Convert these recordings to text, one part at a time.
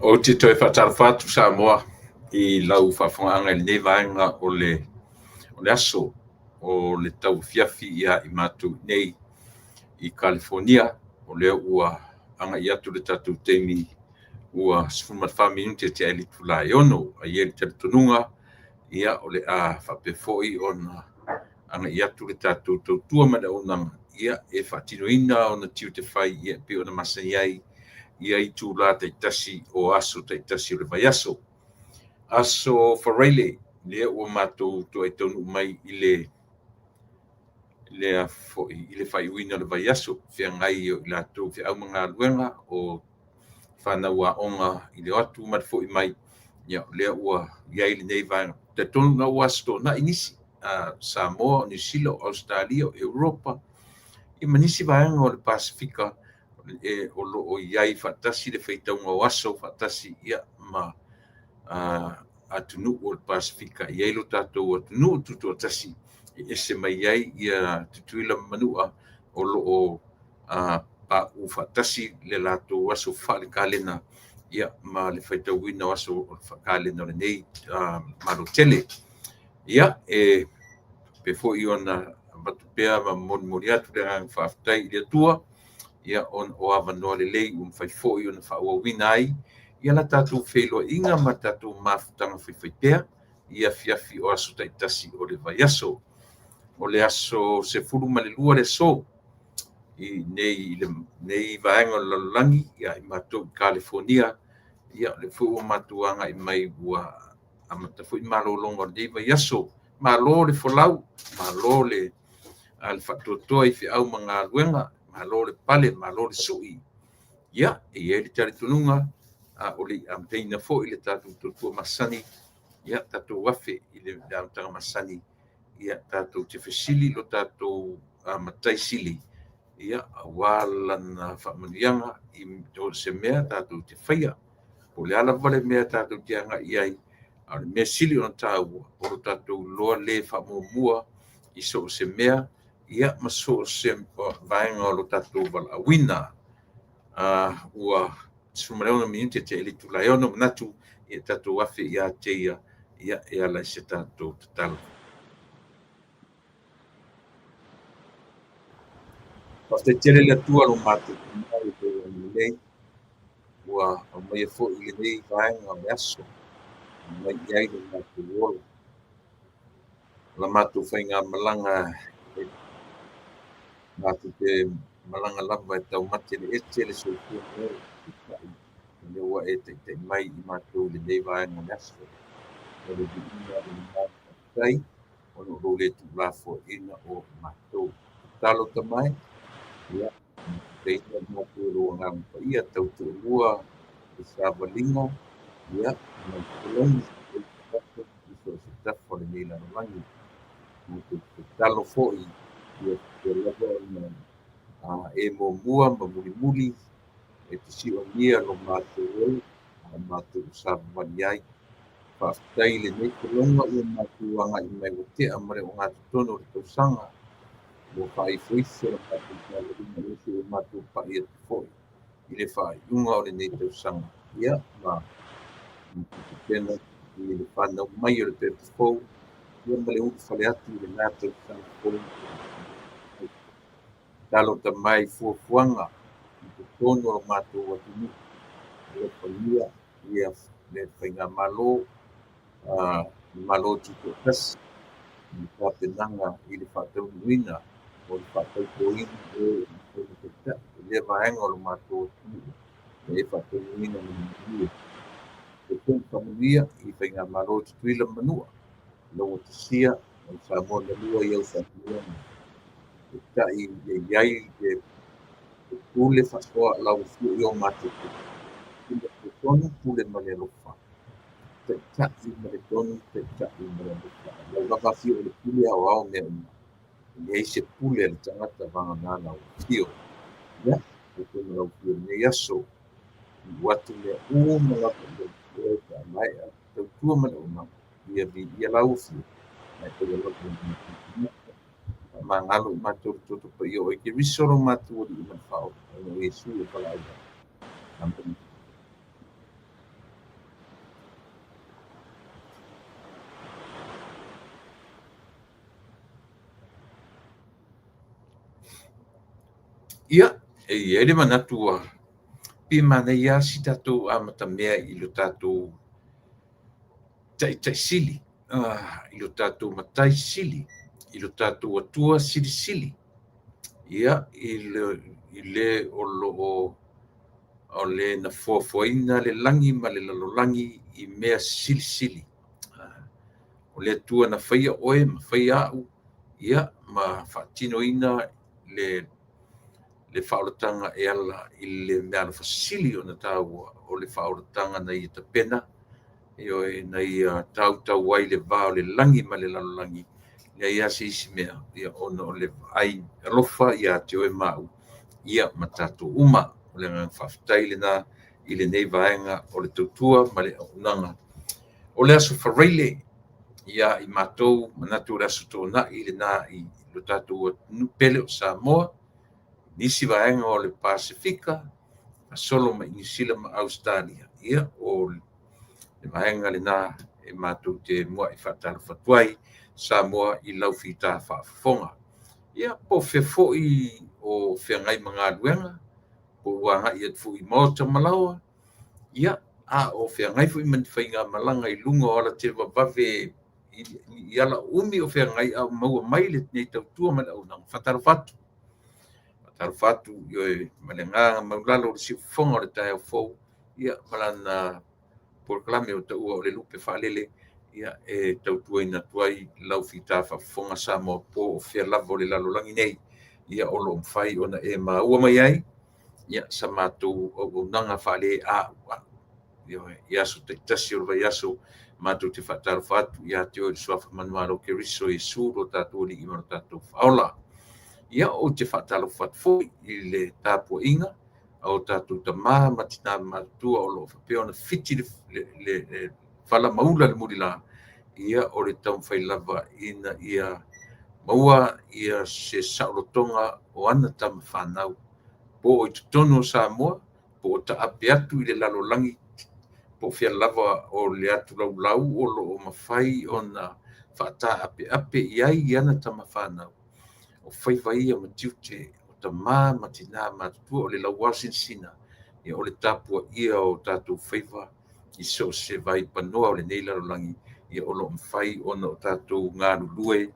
Ou te toe faatalofa atu Samoa i lau faafofogaaga i lenei vaega o le aso o le tauafiafi ia i matou nei i Kalifonia. O lea ua agai atu le tatou taimi ua 14 minute tea i le itula e 6:00. Ae i ai le talitonuga, ia o le a faapea foi ona agai atu le tatou tautua ma le auaunaga e faatinoina ona tiute fai e pei ona masani ai i itula taitasi o aso taitasi o le vaiaso. Aso Faraile, lea ua matou toai taunuu mai i le faaiuina o le vaiaso, feagai o i latou feau ma galuega o fanau aoga i le o atu ma le foi mai, ia o lea ua i ai lenei vaega. E talitonu na ua Aso Toonai nisi, Samoa, Niu Sila, Ausetalia, Europa, ia ma nisi vaega o le Pasefika o lo o i ai faatasi le faitauga o aso faatasi ma atunuu o le Pasefika. E i ai lo tatou atunuu tutoatasi e ese mai ai Tutuila ma Manua o lo o pauu faatasi le latou aso faale-kalena ma le faitauina o aso faale-kalena o lenei Malo tele. Ia, e faapea foi ona avatu pea ma molimoli atu le agaga faafetai i le Atua ona o avanoa lelei ua mafai foi ona faaauauina ai la tatou feiloaiga ma tatou mafutaga faifaipea i afiafi o aso taitasi o le vaiaso. O le aso 12 le aso i nei vaega o le lalolagi ia i matou i Kalifonia, o lea foi ua matou agai mai ua amata foi malologa o lenei vaiaso. Malo le folau, malo le faatoatoa i feau ma galuega, malo le pale, malo le sui. Ia, e i ai le talitonuga, a o le i amataina foi le tatou tautua masani, ia tatou afe i le amataga masani, ia tatou te fesili i lo tatou Matai Sili, aua lana faamanuiaga i so o se mea tatou te faia. Po o le a lava le mea tatou te agai i ai, a o le mea sili ona taua, o lo tatou iloa le faamuamua i so o se mea ma so o se vaega o lo tatou valaauina. Ua 16 minute tea i le itula e 6:00, manatu ia tatou afe ia te ia e ala i se tatou tatalo. Faafetai tele le Atua lo matou mai lelei ua aumaia foi i lenei vaega o le aso mai i ai lo matou ola. O la matou faigamalaga e matou te malaga lava e taumate le ete le soifua o lea ua e taitai mai i matou i lenei vaega o le aso. O le viiga o le faafetai ona o lou le tuulafoaiina o matou. Tatalo mai, ia, teina matou i lou Agaga Paia, tautoalua le savaliga, ia, ma le folauga i so o se tafa o lenei lalolagi. Matou te tatalo foi ia faapea lava ona e muamua ma mulimuli e te siomia lo matou ola a o matou savavali ai. Faafetai i lenei folauga ua matou agai mai ua tea ma le ogatotonu o le tausaga ua faaifoifo la matou savaliga o se ua matou pai atu foi i le faaiuga o lenei tausaga. Ia, ma tapena i le fanau mai o le pepa fou, ia ma le ulufale atu i lena tausaga fou. Talo mai fuafuaga i totonu o lo matou atunuu, alofagia ia le faigamalo, le Malo Tutoatasi, i le tapenaga i le faataunuuina o le faatautoina o e taitai i lea vaega o lo matou atunuu e faataunuuina ma le manuia. E foi faamanuia i faigamalo Tutuila ma Manua, laugatasia o Samoa na lua i au faamanuiaga. Taitai ia i ai le pule faasoa lau afio i o matou pule ma le tonu, pule ma le alofa. Taitai ma le tonu, taitai ma le alofa. Lau lava afio o le pule aoao mea uma. E leai se pule a le tagata vagana lau afio. Ia, o lau afio i lenei aso, tuu atu mea uma lava i oe pe a maea tautua ma le auaunaga, ia viia lau afio, ae aua lava ne i faamagalo i matou le toto paia o oe Keriso lo matou Alii ma le Faaola, ona o Iesu e valaauina. Amene. Ia, e i ai le manatu ua pei e manaia lava si tatou amatamea i lo tatou Taitai Sili, i lo tatou Matai Sili, i lo tatou Atua Silisili, ia, i le o lo o o le na foafoaina le lagi ma le lalolagi i mea silisili. O le Atua na faia oe ma faia au, ia, ma faatinoina le faaolataga e ala i le meaalofa sili ona taua, o le faaolataga na ia tapena, ioe, na ia tautau ai le va o le lagi ma le lalolagi, leai lava se isi mea, ia, ona o le vaai alofa ia te oe ma au, ia ma tatou uma. O le agaga faafetai lena i lenei vaega o le tautua ma le auaunaga. O le Aso Faraile ia i matou manatu o le Aso Toonai lena i lo tatou atunuu pele o Samoa, nisi vaega o le Pasefika, faasolo mai i Niu Sila ma Ausetalia, ia o le vaega lena e matou te muai faatalofa atu ai Samoa i lau fita faafofoga. Ia po o fea foi o feagai ma galuega, po ua agai atu foi i maota ma laoa, ia, a o feagai foi ma ni faigamalaga i luga o alatelevavave i ala umi o feagai a o maua mai lenei tautua ma le auaunaga, faatalofa atu. Faatalofa atu, ioe, ma le agaga maualalo o le siufofoga o le taeao fou, ia, ma lana polokalame ua taua o le Lupe Faalele, ia, e tautuaina atu ai lau fita faafofoga Samoa po o fea lava o le lalolagi nei, ia, o lo o mafai ona e maua mai ai, ia, sa matou auaunaga faale-auau. Ioe, i aso taitasi o le vaiaso, matou te faatalofa atu ia te oe i le suafa manumalo o Keriso Iesu lo tatou Alii ma lo tatou Faaola. Ia, ou te faatalofa atu foi i le tapuaiga a o tatou tama ma tina matutua o lo o faapea ona fiti le fala ma ula le mulila, ia, o le taumafai lava ina ia maua ia se saolotoga o ana tama fanau, po o i totonu o Samoa, po o taape atu i le lalolagi, po o fea lava o le atulaulau o lo o mafai ona faataapeape i ai ana tama fanau. O faiva ia ma tiute o tama ma tina matutua, o le lauaosinasina, ia, o le tapuaia o tatou faiva i so o se vaipanoa o lenei lalolagi, ia, o lo o mafai ona o tatou galulue,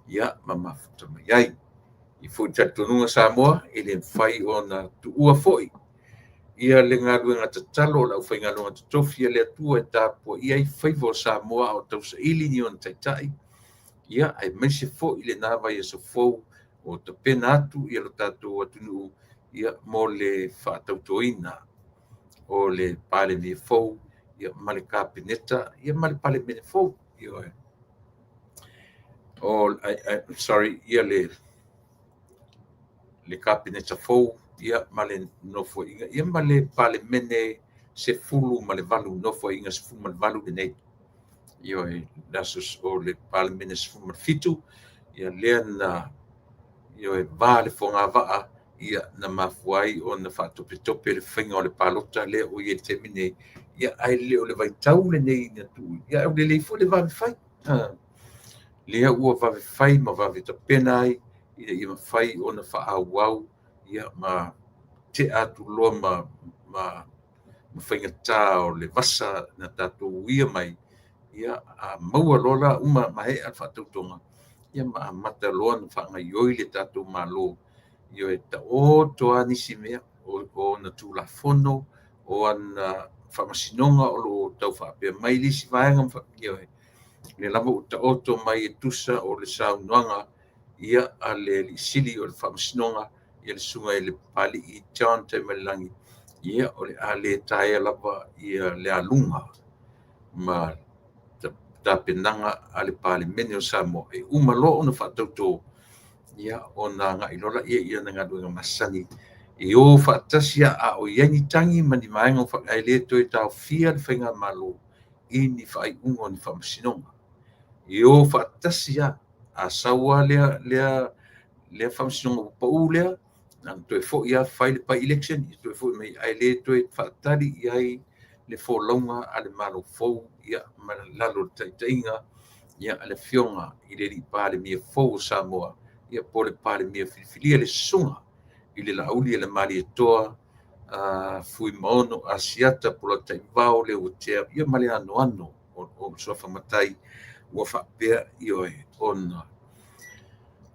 ia, ma mafuta mai ai. E i ai foi le talitonuga Samoa, e le mafai ona tuua foi ia le galuega tatalo a le aufaigaluega totofi a le Atua e tapuaia ai faiva o Samoa a o tausaili ni ona taitai, ia, aemaise foi lena vaiaso fou o tapena atu ia lo tatou atunuu, ia, mo le faatautoina o le Palemia fou, ia, ma le Kapeneta, ia, ma le Palemene fou. Ioe. O, sorry, ia le Kapeneta fou, ia, ma le nofoaiga, ia, ma le Palemene 18, nofoaiga 18 lenei. Ioe, le aso o le Palemene 17, ia, lea na, ioe, va le fogavaa, ia, na mafua ai ona faatopetope le faiga o le palota lea ua i ai i le taimi nei, ia, ae le o le vaitau lenei na tuu, ia, ae ua lelei foi le vave fai. Lea ua vave fai ma vave tapena ai ina ia mafai ona faaauau, ia, ma tea atu loa ma faigata o le vasa na tatou uia mai, ia, a maua loa la uma maea le faatautoga, ia, ma amata loa ona faagaoioi le tatou Malo, ioe, taoto lava nisi mea o ona Tulafono, o ana faamasinoga o lo o tau faapea mai le isi vaega, ioe, lea lava ua taoto mai e tusa o le saunoaga, ia, a le Alii Sili o le Faamasinoga, ia, le Susuga i le Papalii John Taimalielagi, ia, o le a le taea lava ia le aluga ma tapenaga a le Palemene o Samoa. E uma loa ona faatauto, ia, ona agai loa lea i ana galuega masani e o faatasi a o i ai ni tagi ma ni vaega, ae le toe taofia le faigamalo i ni faaiuga o ni faamasinoga. E o faatasi lava, a sau lava lea faamasinoga ua pau lea, na ona toe foi lava fai le by-election, toe foi mai, ae le toe faatali i ai le folauga a le Malo fou, ia, ma lalo o le taitaiga, ia, a le Afioga i le Palemia fou o Samoa, ia, po o le Palemia filifilia, le Susuga i le Laauli a le Malietoa, Fuimaono Asiata Polataivao Leuatea, ia ma le anoano o suafa matai ua faapea, ioe, ona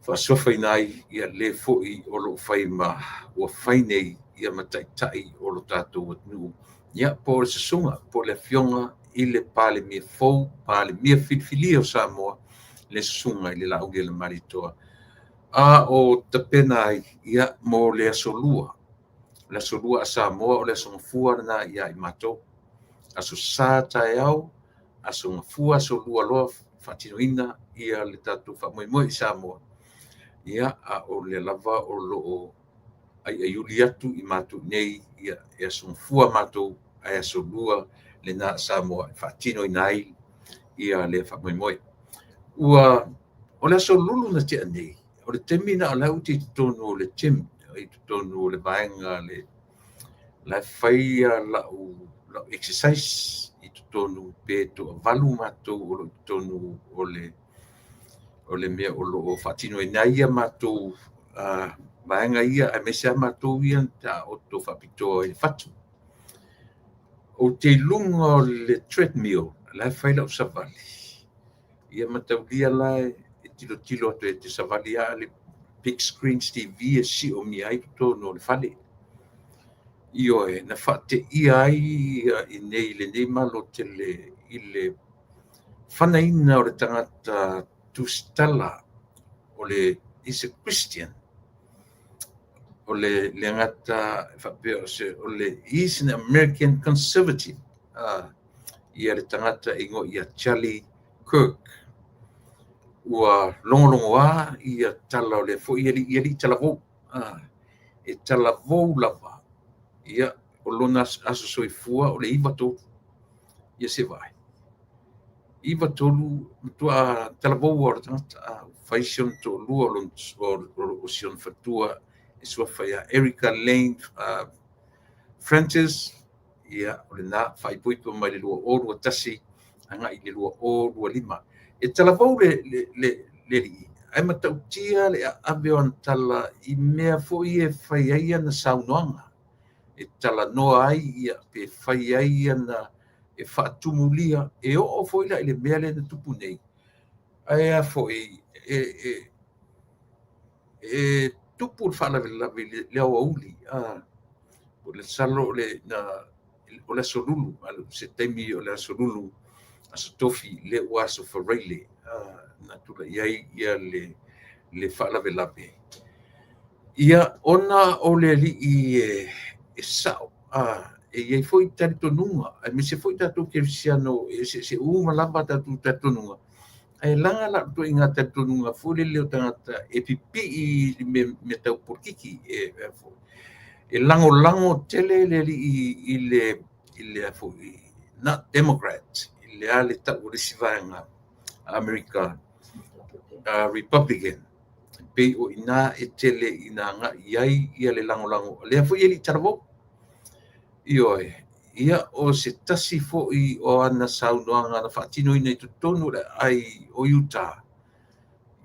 faasoafaina ai ia le foi o lo o fai ma ua fai nei ia ma taitai o lo tatou atunuu. Ia, po o le susuga po o le afioga i le Palemia fou, Palemia filifilia o Samoa, le susuga i le Laauli a le Malietoa, a o tapena ai ia mo le Aso Lua. O le Aso Lua a Samoa o le Aso Gafua lena ia i matou. Aso Sa taeao, Aso Gafua, Aso Lua loa faatinoina ia le tatou faamoemoe i Samoa. Ia, a o lea lava o lo o aiaiuli atu i matou nei, ia e Aso Gafua matou ae Aso Lua lena Samoa e faatinoina ai ia le faamoemoe. Ua o le Aso Lulu na tea nei, o le taimi lena o la ou te i totonu o le gym, i totonu o le vaega le la e fai lau exercise i totonu pe toavalu matou o lo o i totonu o le mea o lo o faatinoina ai ia matou vaega ia, aemaise lava matou ia na taooto faapitoa i le fatu. Ou te i luga o le treadmill la e fai lau savali, ia mataulia la e tilotilo atu e te savali lava le big screens TV e siomia ai totonu o le fale. Ioe, na faateia ai i nei lenei Malo tele i le fanaina o le tagata tusitala o le is a Christian. O le gata faapea o le is an American conservative. Ia le tagata e igoa ia Charlie Kirk. Ua logologoa ia tala o lea foi alii, alii talavou. E talavou lava. Ia, o lona aso soifua o le 93. Ia se vaai. 93 matua talavou o le tagata. Fai si ona toalua o si ona faletua e suafa ia Erica Lane Francis. Ia, o lena faaipoipo mai le 2021 agai i le 2025. E talavou le alii, ae matautia le aave o ana tala i mea foi e fai ai ana saunoaga, e talanoa ai ia pe fai ai ana e faatumulia, e oo foi la i le mea lea na tupu nei. Ae a foi e tupu le faalavelave i le aoauli, o le masalo o le Aso Lulu, se taimi o le Aso Lulu, Aso Tofi, lea ua Aso Faraile, na tulai ai ia le faalavelave. Ia, ona o le alii e sao, e i ai foi talitonuga, aemaise foi tatou kerisiano e eseese uma lava tatou talitonuga, ae laga la ituaiga talitonuga foi lele o tagata e pipii i mea tau polokiki. E lagolago tele le alii i le foi, not Democrat, i le a le tau o le isi vaega Amerika, Republican. Pei o ina e tele ina agai ai ia le lagolago, lea foi e alii talavou. Ioe, ia o se tasi foi o ana saunoaga na faatinoina i totonu o le aai o Utah,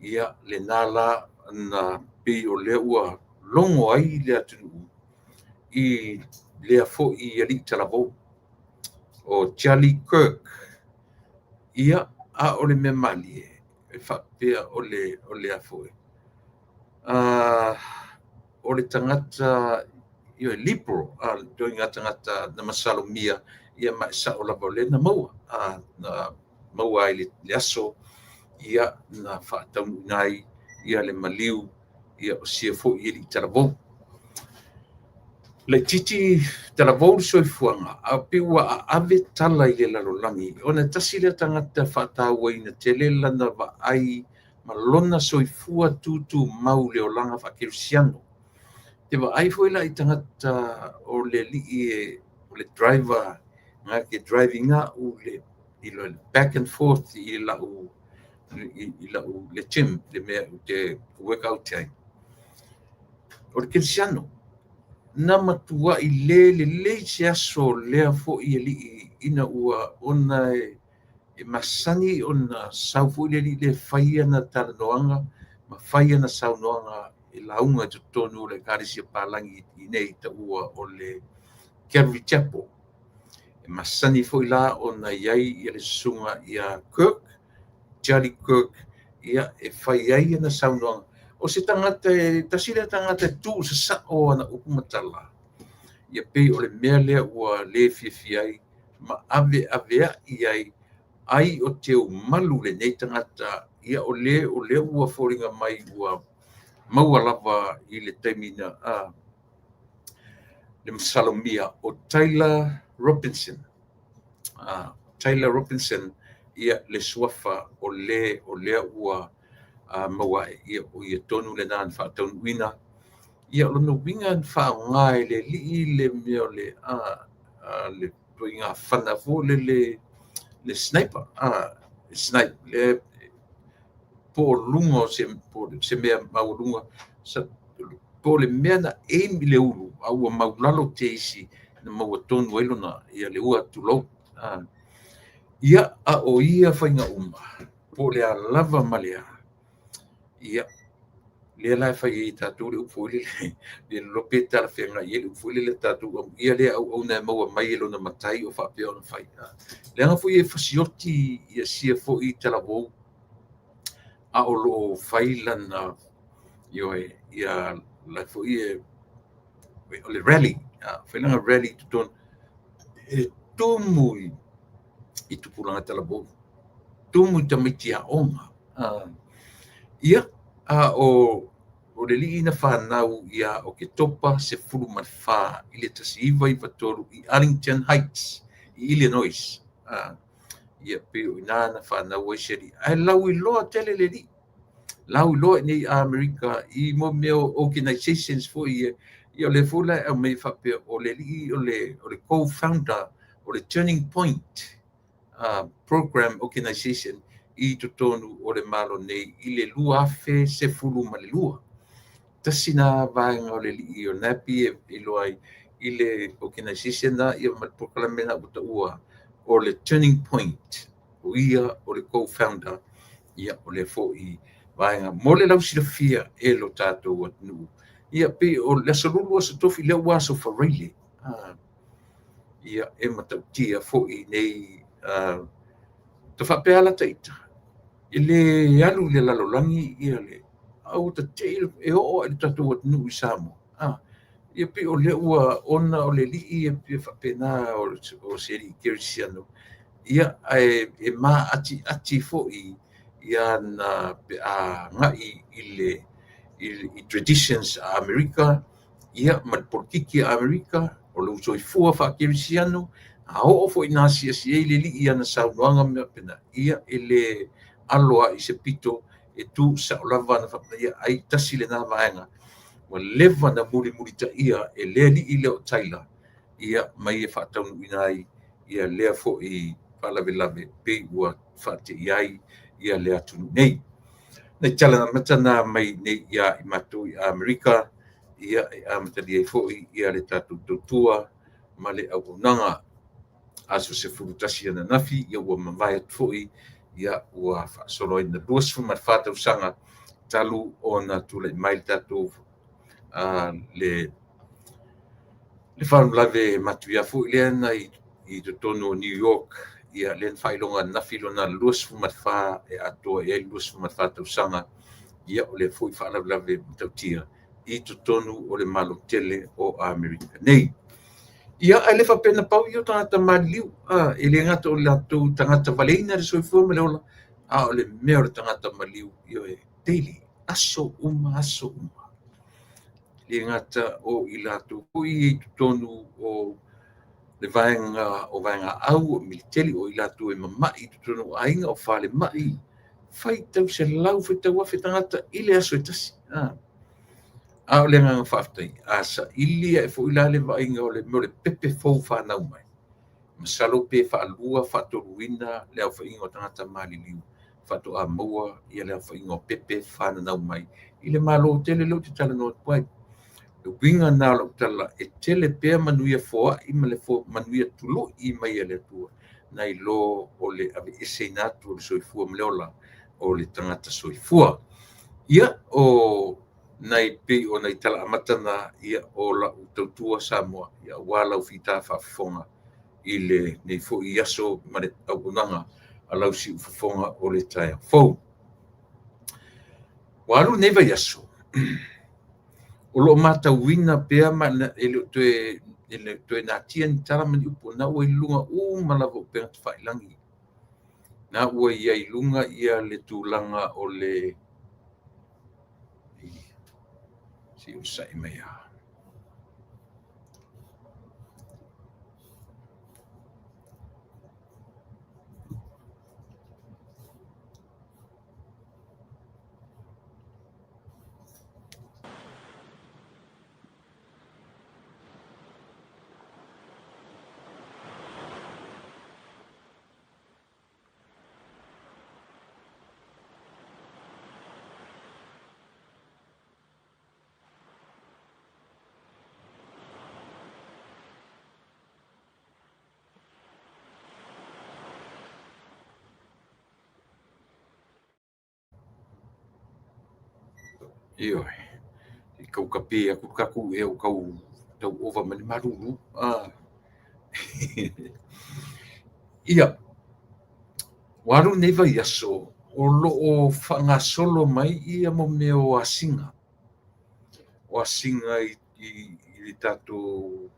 ia lena la na pei o lea ua logo ai le atunuu i lea foi alii talavou o Charlie Kirk. Ia, a o le mea malie e faapea o le foi o le tagata ia liberal, ituaiga tagata na masalomia, ia ma e sao lava o lea na maua, na maua ai le aso ia na faataunuuina ai ia le maliu ia o sia foi alii talavou. Laitiiti talavou le soifuaga, a pei ua aave tala i le lalolagi, ona tasi lea tagata faatauaina tele lana vaai ma lona soifua tutumau le olaga faakerisiano. Te vaai foi la i tagata o le alii o le driver, na te driving au i le back and forth i lau le gym, le mea ou te workout ai. O le kerisiano, na matuai le lelei se aso lea foi alii ina ua ona e masani ona sau foi le alii le fai ana talanoaga ma fai ana saunoaga e lauga i totonu o le Ekalesia Palagi i inei taua o le Calvary Chapel. E masani foi la ona i ai le susuga ia Kirk, Charlie Kirk, ia e fai ai ana saunoaga. O se tagata e tasi lea tagata e tuusasao ana upu ma tala, ia pei o le mea lea ua le fiafia ai ma aveaveai ai, ai o teumalu lenei tagata, ia o lea ua foliga mai ua maua lava i le taimi na le masalomia o Tyler Robinson. Tyler Robinson, ia le suafa o lea ua maua ai, ia o ia tonu lena na faataunuuina. Ia o lona uiga na faaaoga e le alii le mea o le le ituaiga fana foi le sniper, snipe le po o luga o se mea maualuga, po o le mea na aim i le ulu a ua maulalo te isi na maua tonu ai lona ia le ua tulou. Ia a o ia faiga uma po o le a lava ma le a, ia lea la e fai ai tatou le upu foi lele, le iloa pe talafeagai ai le upu foi lele tatou amuia lea auauna e maua mai e lona matai o faapea ona fai. Leaga foi e fasioti ia sia foi talavou a o loo fai lana ioe ia la foi e o le rally, fai lana rally totonu e tumu i tupulaga talavou, tumu i tamaiti aoga. Ia a o le alii na whanau ia Oketopa 14 i le 1993 i Arlington Heights i Illinois. Ia pei o ina na whanau ai se alii. Ae lauiloa tele le alii. Lauiloa i nei Amerika i mo mea organizations foi ia o le foi la e aumai faapea o le alii o le co-founder o le Turning Point Program Organization i totonu o le Malo nei i le 2012. Tasi na vaega o le alii o napi e iloa ai i le organization na ia ma le polokalame na ua taua o le Turning Point, o ia o le co-founder, ia o le foi vaega mo le lausilafia e lo tatou atunuu. Ia pei o le aso Lulu aso Tofi lea ua aso Faraile. Ia e matautia foi nei ta faapea la taita e le alu i le lalolagi ia le au tate e oo ai le tatou atunuu i Samoa. Ia pei o lea ua ona o le alii e faapena o se alii kerisiano, ia ae e maatiati foi ia na pe a agai i le i traditions a Amerika, ia ma le politiki a Amerika, o le soifua faakerisiano, a oo foi na asiasi ai le alii ana saunoaga mea pena, ia e le alo ai se pito e tu sao lava na faapena, ia ai tasi lena vaega ua leva na mulimulitaia e le alii lea o Tyler, ia mai e faataunuuina ai ia lea foi faalavelave pei ua faateia ai ia le atunuu nei. Nei tala na mata na mai nei ia i matou i Amerika, ia e amatalia ai foi ia le tatou tautua ma le auaunaga. Aso 11 ananafi, ia ua mavae atu foi, ia ua faasolo ai na 24 tausaga talu ona tulai mai le tatou le faalavelave matuia foi lea na i totonu o New York, ia lea na faailoga ananafi lona 24 e atoa i ai 24 tausaga, ia o lea foi faalavelave matautia i totonu o le Malo tele o Amerika nei. Ia ae le faapea na pau ia o tagata maliliu, e le gata o latou tagata valeina le soifua ma le ola, a o le mea o le tagata maliu, ioe, daily, aso uma, aso uma. Le gata o i latou foi i totonu o le vaega o vaega au o militeli o i latou e mamai i totonu o aiga o falemai, faitau selau, faitau afe tagata i le aso e tasi. A o le agaga faafetai, a saili ae foi la le vaaiga o le mea o le pepe fou whanau mai. Masalo pe faalua faatoluina le aofaiga o tagata maliliu faatoa maua ia le aofaiga o pepe whanau mai i le Malo tele lea ou te talanoa atu ai. Le uiga na o lau tala e tele pea manuia foai ma le manuia tului mai e le Atua nai lo o le aveeseina atu o le soifua ma le ola o le tagata soifua. Ia o nai pei o nai tala amata na ia o lau tautua Samoa ia aua lau fita faafofoga i lenei foi aso ma le auaunaga a lau siufofoga o le taeao fou. Ua alu lenei vaiaso, o lo o matauina pea ma e le o toe natia ni tala ma ni upu, o lena ua i luga uma lava o upega tafailagi. Na ua i ai i luga ia le tulaga o le se i onosai mai lava. Ioe, i tau tape atu le tatou ea ua tau ova mai le malulu. Ia, ua alu lenei vaiaso o lo o faagasolo mai ia mo mea o asiga. O asiga i le tatou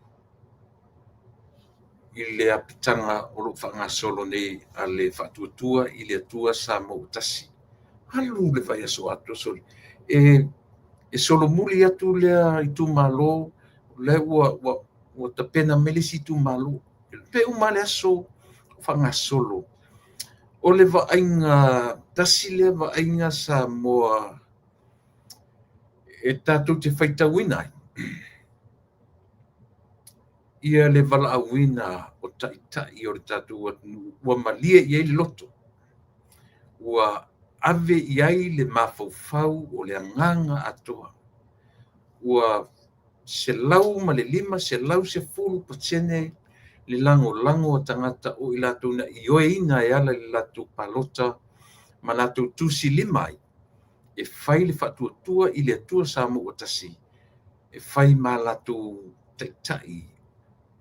i le apitaga o lo o faagasolo nei a le Faatuatua i le Atua Samoa ua Tasi. Alu le vaiaso atoa sole. E solomuli atu lea itumalo, o lea ua tapena mai le isi itumalo. Pe uma lava le aso faagasolo. O le vaaiga, tasi lea vaaiga Samoa e tatou te faitauina ai ia le valaauina o taitai o le tatou atunuu ua malie i ai le loto, ua ave i ai le mafaufau o le agaga atoa, ua 105, 110% le lagolago a tagata o i latou na ioeina e ala i le latou palota ma latou tusilima ai e fai le Faatuatua i le Atua Samoa ua Tasi e fai ma latou taitai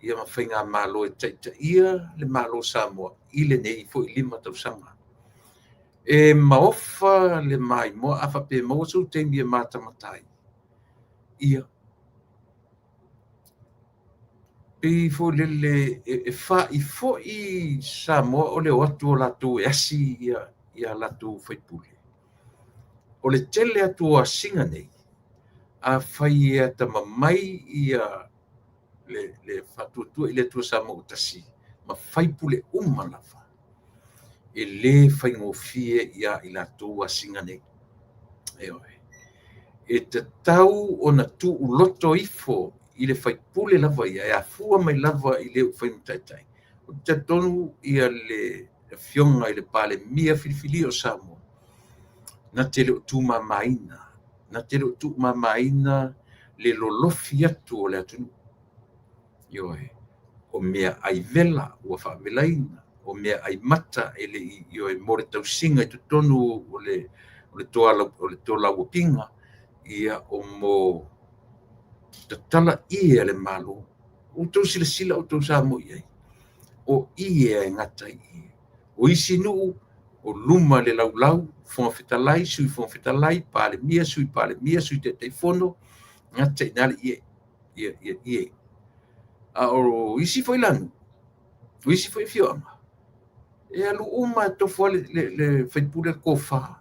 ia ma faigamalo e taitaia le Malo o Samoa i lenei foi 5 tausaga. E maofa le maimoa a faapea e maua sou taimi e matamata ai. Ia, pei foi lele e fa'i foi Samoa o le o atu o latou e asi ia latou faipule. O le tele atu o asiga nei, afai e atamamai ia le Faatuatua i le Atua Samoa ua Tasi ma faipule uma lava, e le faigofie ia i latou asiga nei. Ioe. E tatau ona tuuloto ifo i le faipule lava ia e afua mai lava i le ua fai ma taitai. Ou te talitonu ia le afioga i le Palemia filifilia o Samoa, na te le o tuumamaina, na te le o tuumamaina le lolofi atu o le atunuu. Ioe, o meaai vela ua faavelaina, o meaai mata e le i, ioe, mo le tausiga i totonu o le tolauapiga, ia o mo tatala ie a le Malo. Ua outou silasila outou Samoa i ai, o ie e gata ai ie. O isi nuu o luma i le laulau, Fofoga Fetalai, Sui Fofoga Fetalai, Palemia, Sui Palemia, Sui Taitaifono, gata i ina le ie, ia ie. A o isi foi la nuu, o isi foi afioaga, e alu uma e tofu lava le faipule le tofa,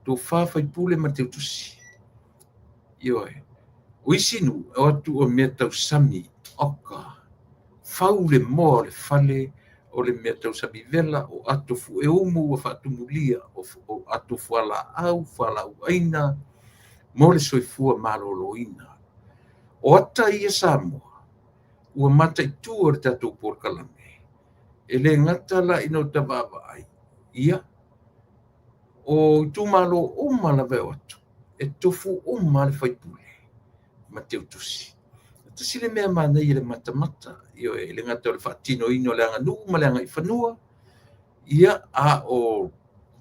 tofa faipule ma le teutusi. Ioe. O isi nuu, e o atu o mea tausami, oka, fau le moa o le fale, o le mea tausami vela, o ato fueumu ua faatumulia, o ato fualaau, fualaau aina, mo le soifua maloloina. O ata ia Samoa ua mataitu e le tatou polokalame, e le gata la ina ota vaavaai, ia, o itumalo uma lava e o atu, e tofu uma lava le faipule ma teutusi. Tasi le mea manaia i le matamata, ioe, e le gata o le faatinoina o le aganuu ma le agaifanua, ia, a o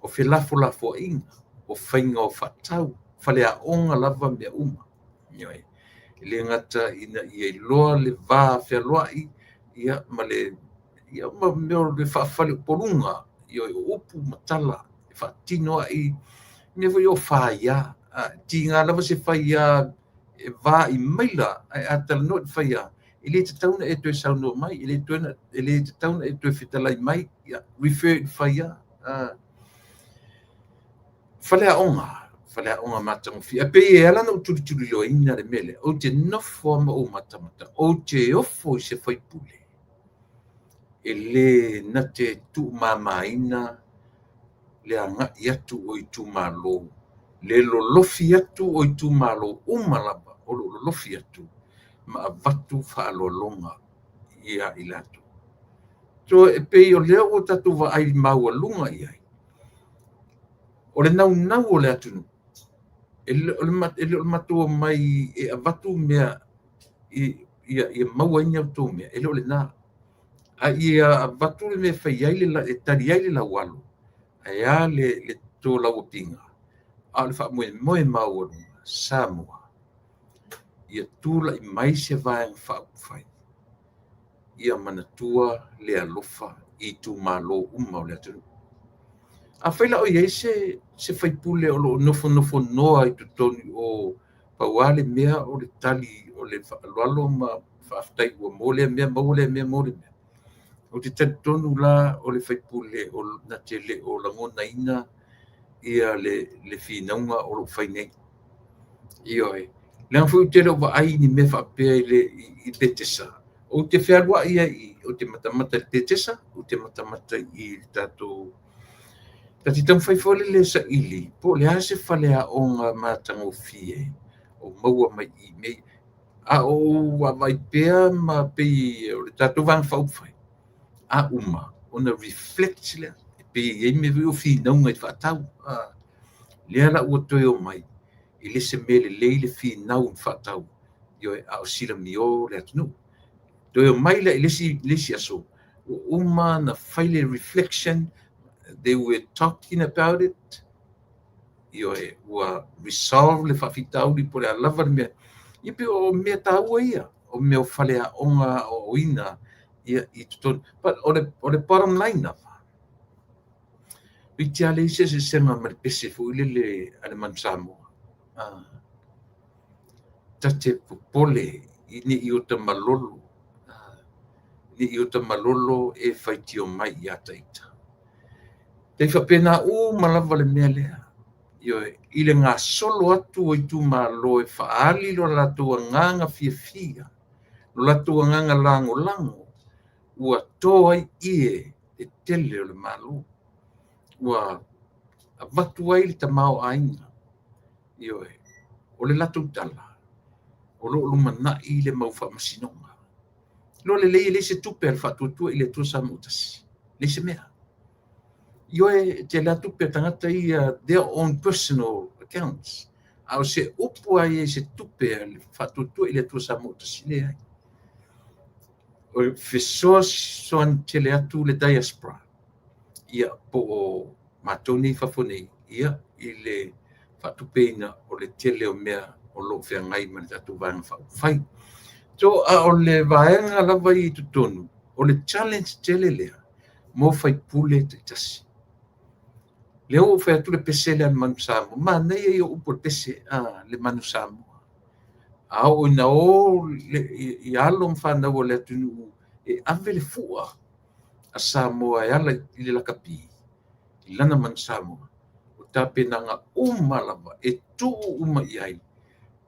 felafolafoaiga, o faiga o faatau, faleaoga lava mea uma. Ioe. E le gata ina ia iloa le va fealoai, ia ma le ia ma mea o le faafaleupoluga, ioe, o upu ma tala e faatino ai mea foi o faia. Tiga lava se faia e vaai maila, ae a talanoa i le faia, e le tatau ona e toe saunoa mai, e le tatau ona e toe fetalai mai, ia, refer i le faia. Faleaoga, faleaoga matagofie. Ae pei e ala ona ou tulituliloaina le mea lea, ou te nofo lava ma ou matamata, ou te ofo i se faipule e le na te tuumamaina le agai atu o itumalo, le lolofi atu o itumalo uma lava o lo o lolofi atu ma avatu faaaloaloga ia i latou. So e pei o lea ua tatou vaai maualuga i ai, o le naunau o le atunuu, e le o le matou omai e avatu mea ia maua ai ni a outou mea, e le o lena. A ia avatu le mea e fai ai e tali ai le laualo, ae a le toto lauapiga, a o le faamoemoe maualuga Samoa, ia tulai mai se Vaega Faaupufai, ia manatua le alofa i itumalo uma o le atunuu. Afai la o i ai se sui usufono o lo o nofonofonoa i totonu o, pau lava le mea o le tali o le faaaloalo ma faafetai ua maua lea mea, maua lea mea, maua lea mea. Ou te talitonu la o le sui usufono na te le o lagonaina ia le finauga o lo o fai nei. Ioe. Leaga foi ou te le o vaai i ni mea faapea i Petesa. Ou te fealuai ai i, ou te matamata i le Petesa, ou te matamata i le tatou ta te taumafai foi lele saili po o le a se faleaoga matagofie o maua mai i mea ia. A o ou vaavaai pea ma pei o le tatou Vaega Faaupufai, a uma ona reflect lea, e pei e i ai mea foi ia o finauga i faatau. Lea la ua toe omai, e le se mea lelei le finau i faatau, ioe, a o silamio le atunuu. Toe omai la i le isi aso, ua uma ona fai le reflection, they were talking about it, ioe, ua resolve le faafitauli po o le a lava le mea. Ia pei o mea taua ia, o mea o faleaoga aoaoina ia i totonu. But o le bottom line lava, toeitiiti lava leai se eseesega ma le pese foi lele a le Manu Samoa. Ta te popole ne i ota malolo, ne i ota malolo e faitio mai ia ita. E faapena uma lava le mea lea. Ioe, i le gasolo atu o itumalo e faaali lo latou agaga fiafia, lo latou agaga lagolago, ua to ai ie le tele o le Malo. Ua avatu ai le tamaoaiga. Ioe, o le latou tala, o lo o lumanai le mau faamasinoga. Iloa lelei e leai se tupe a le Faatuatua i le Atua Samoa tasi. Leai se mea. Ioe, e tele tupe a tagata ia, their own personal accounts. A o se upu a ia i se tupe a le Faatuatua i le Atua Samoa tasi, leai. O le fesoasoani tele atu le diaspora, ia po o matou nei fafo nei, ia i le faatupeina o le tele o mea o lo o feagai ma le tatou Vaega Faaupufai. So, a o le vaega lava i totonu, o le challenge tele lea mo faipule taitasi. Lea ua ou fai atu le pese lea a le Manu Samoa, manaia ia o upu o le pese a le Manu Samoa. A oo ina o i alo ma fanau o le atunuu e ave le fua a Samoa e ala i le lakapi, i lana Manu Samoa, o tapenaga uma lava e tuu uma i ai,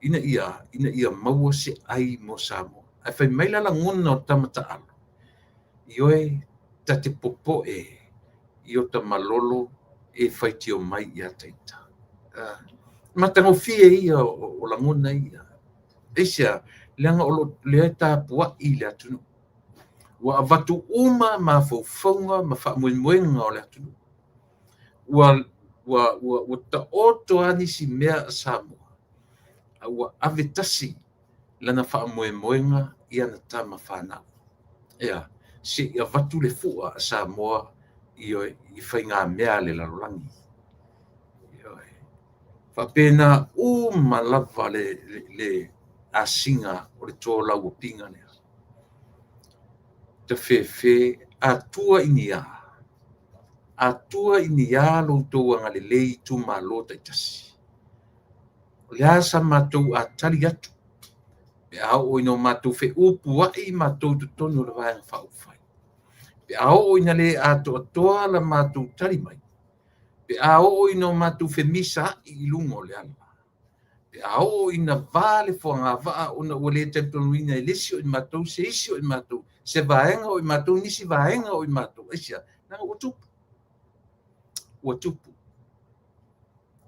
ina ia maua se ai mo Samoa. Ae fai mai la lagona o tama taalo, ioe, ta te popoe i ota malolo e faitio mai ia ita. Matagofie ia o lagona ia. Aisea, leaga o lo lea e tapuai le atunuu. Ua avatu uma mafaufauga ma faamoemoega o le atunuu. Ua taoto lava nisi mea a Samoa, a ua ave tasi lana faamoemoega i ana tama fanau. Ea, se i avatu le fua a Samoa i faigamea a le lalolagi. Ioe. Faapena uma lava le asiga o le tolauapiga lea. Tafefe atua i ni a? Atua i ni a lo outou agalelei i itumalo taitasi? O le a sa matou atali atu pe a oo ina matou feupuai matou i totonu o le Vaega Faaupufai? Pe a oo ina le atoatoa la matou tali mai? Pe a oo ina matou femisaai i luga o le ala? Pe a oo ina va le fogavaa ona ua le talitonuina e le isi o i matou se isi o i matou, se vaega o i matou, nisi vaega o i matou? Aisea? Leaga ua tupu. Ua tupu.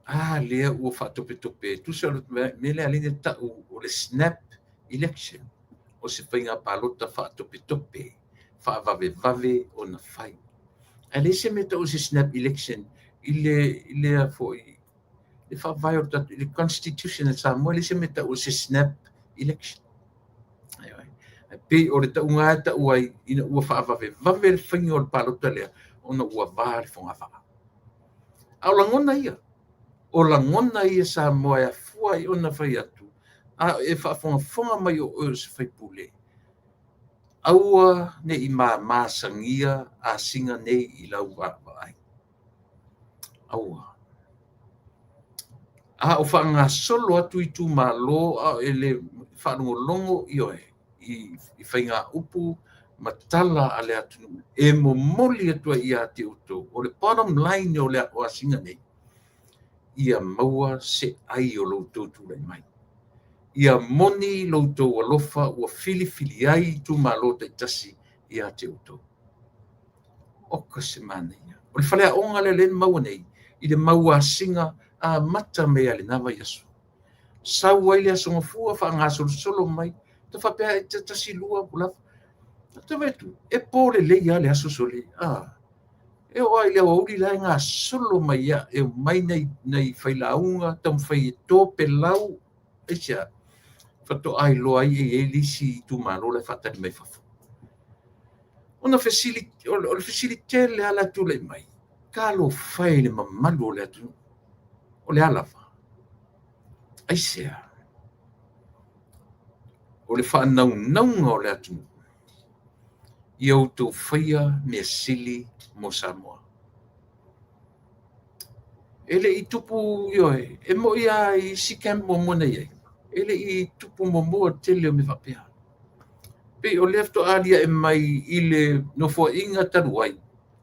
A lea ua faatopetope, tusa o le mea lea lea e tau o le snap election, o se faiga palota faatopetope, faavavevave ona fai. Ae leai se mea e tau o se snap election i le foi le faavae o le Constitution a Samoa, e leai se mea e tau o se snap election. E pei o le tauga e tau ai ina ua faavavevave le faiga o le palota lea ona ua va le fogavaa. A o lagona ia, o lagona ia Samoa e afua ai ona fai atu, a e faafogafoga mai o oe o se sui usufono, aua ne i mamasagia asiga nei i lau vaavaai. Aua. A o faagasolo atu itumalo a o e le faalogologo, ioe, i faigaupu ma tala a le atunuu e momoli atu ai ia te outou, o le bottom line o le asiga nei, ia maua se ai o lo outou tulai mai. Ia moni lo outou alofa ua filifili ai itumalo taitasi ia te outou. Oka se manaia. O le faleaoga lea na maua nei, i le mau asiga amata mai lava i lena vaiaso. Sau ai le Aso Gafua faagasolosolo mai, ta faapea e tasi lua ua lava. Ta vaai atu, e po lelei lava le aso sole. E oo lava i le aoauli la e gasolo mai ai, e omai nai failauga, taumafai e topelau. Aisea? Faatoa iloa ai e i ai le isi itumalo la e faatali mai fafo. Ona fesili, o le fesili tele lava la e tulai mai, talofa e i le mamalu o le atunuu. O le a lava? Aisea? O le faanaunauga o le atunuu, ia outou faia mea sili mo Samoa. E le i tupu, ioe, e moni lava i isi camp muamua na i ai, e le i tupu muamua le tele o mea faapea. Pei o lea faatoa alia'e mai i le nofoaiga talu ai,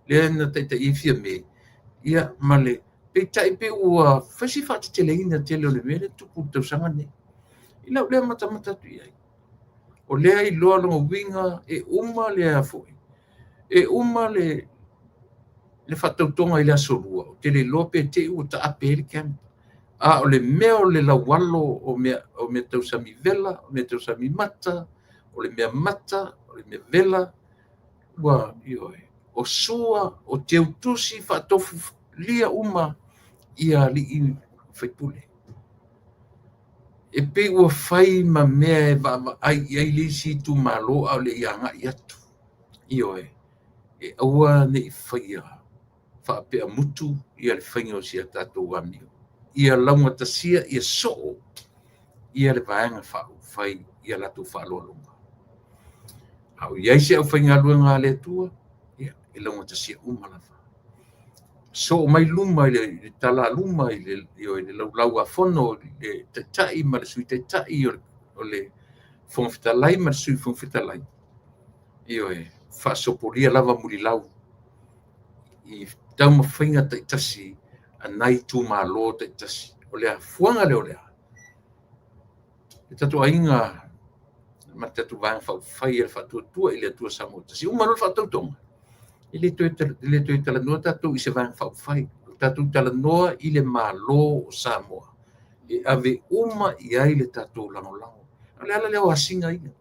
lea na taitai ai Fiame, ia ma le peitai pei ua fai si faateteleina tele o le mea lea e tupu i le tausaga lenei. I lau lea matamata atu i ai, o lea e iloa lona uiga e uma le foi, e uma le faatautoga i le aso 2, ou te le iloa pe te i ua taape ai le camp. A o le mea o le laualo o mea tausami vela, o mea tausami mata, o le mea mata, o le mea vela, ua, ioe, o sua, o teutusi faatofulia uma ia alii faipule. E pei ua fai ma mea e vaavaai i ai le isi itumalo a o le i agai atu. Ioe, e aua ne i faia faapea mutu ia le faiga o si a tatou amio. Ia laugatasia, ia soo ia le Vaega Faaupufai ia latou faaaloaloga. A o i ai se aufaigaluega a le Atua, ia, e laugatasia uma lava. Soo mai luma i le talaluma i le laulau-a-fono le Taitai ma le Sui Taitai, o le Fofoga Fetalai ma le Sui Fofoga Fetalai. Ioe, faasopolia lava mulilau i taumafaiga taitasi a nai itumalo taitasi. O le afuaga lea o le a? Le tatou aiga ma le tatou Vaega Faaupufai a le Faatuatua i le Atua Samoa ua uma loa le faatautoga, e le toe talanoa tatou i se Vaega Faaupufai, tatou talanoa i le Malo o Samoa e ave uma i ai le tatou lagolago. O le ala lea o asiga ia.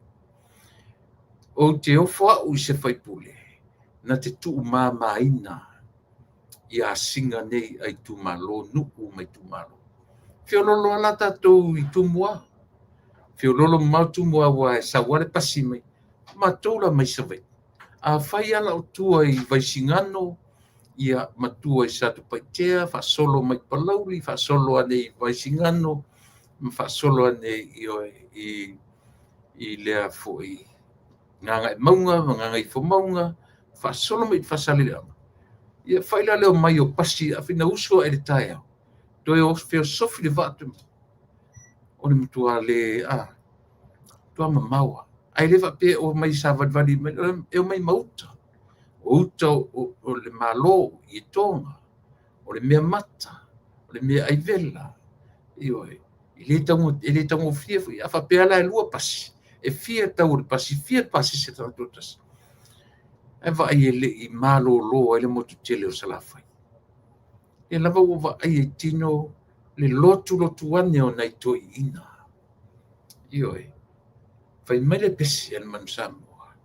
Ou te ofo au i se faipule na te tuumamaina ia asiga nei a itumalo, nuu ma itumalo. Feololo lava la tatou i Tumua, feololo mamao Tumua aua e sau lava le pasi mai. Matou la mai Savaii, a fai lava lau tua i Vaisigano Ia matua i Satupaitea, faasolo mai Palauli, faasolo ane i Vaisigano, ma faasolo ane i lea foi Gagaemauga ma Gagaifomauga, faasolo mai i Faasaleleaga. Ia fai la leo mai o pasi afai na usu ae le taeao, toe feosofi le vaa o le matua le matua mamao. Ae le faapea o mai savalivali mai, e omai ma uta. O uta o le malo i Toga, o le mea mata, o le mea aivela, ioe, e le taugofie foi. A faapea la e 2 pasi, e fia tau o le pasi, fia pasese a le tagata e toatasi. Ae vaai e le i malolo ai le motu tele o Salafai. Lea lava ua vaai i tino le lotulotu ane o nai toeaiina. Ioe, fai mai le pese a le Manu Samoa,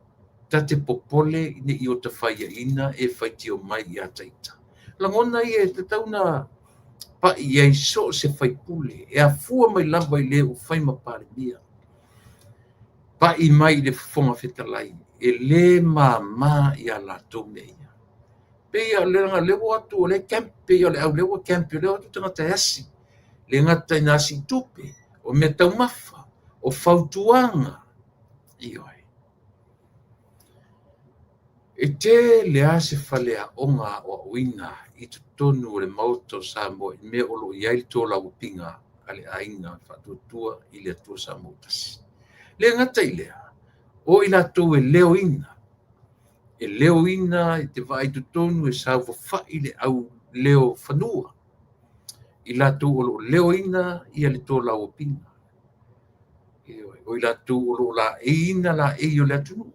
ta te popole ne i o ta faiaina e faitio mai ia taita. Lagona ia e tatau ona pai i ai so o se faipule, e afua mai lava i le ua fai ma Palemia, pai mai i le Fofoga Fetalai, e le māmā ia latou mea ia. Pei o lea ua o atu o lea e camp, pei o le au lea ua camp, o lea ua o atu tagata e asi. Le gata ina asi i tupe, o mea taumafa, o fautuaga, ioe. E tele lava se faleaoga aoaoina i totonu o le Maota o Samoa i mea o lo o i ai le tolauapiga a le Aiga Faatuatua i le Atua Samoa ua tasi. Le gata i lea, o i latou e leoina, e leoina i te vaai totonu e saofafai le au leo fanua, i latou o lo o leoina ia le tolauapiga. O i latou o lo o laeiina laei o le atunuu,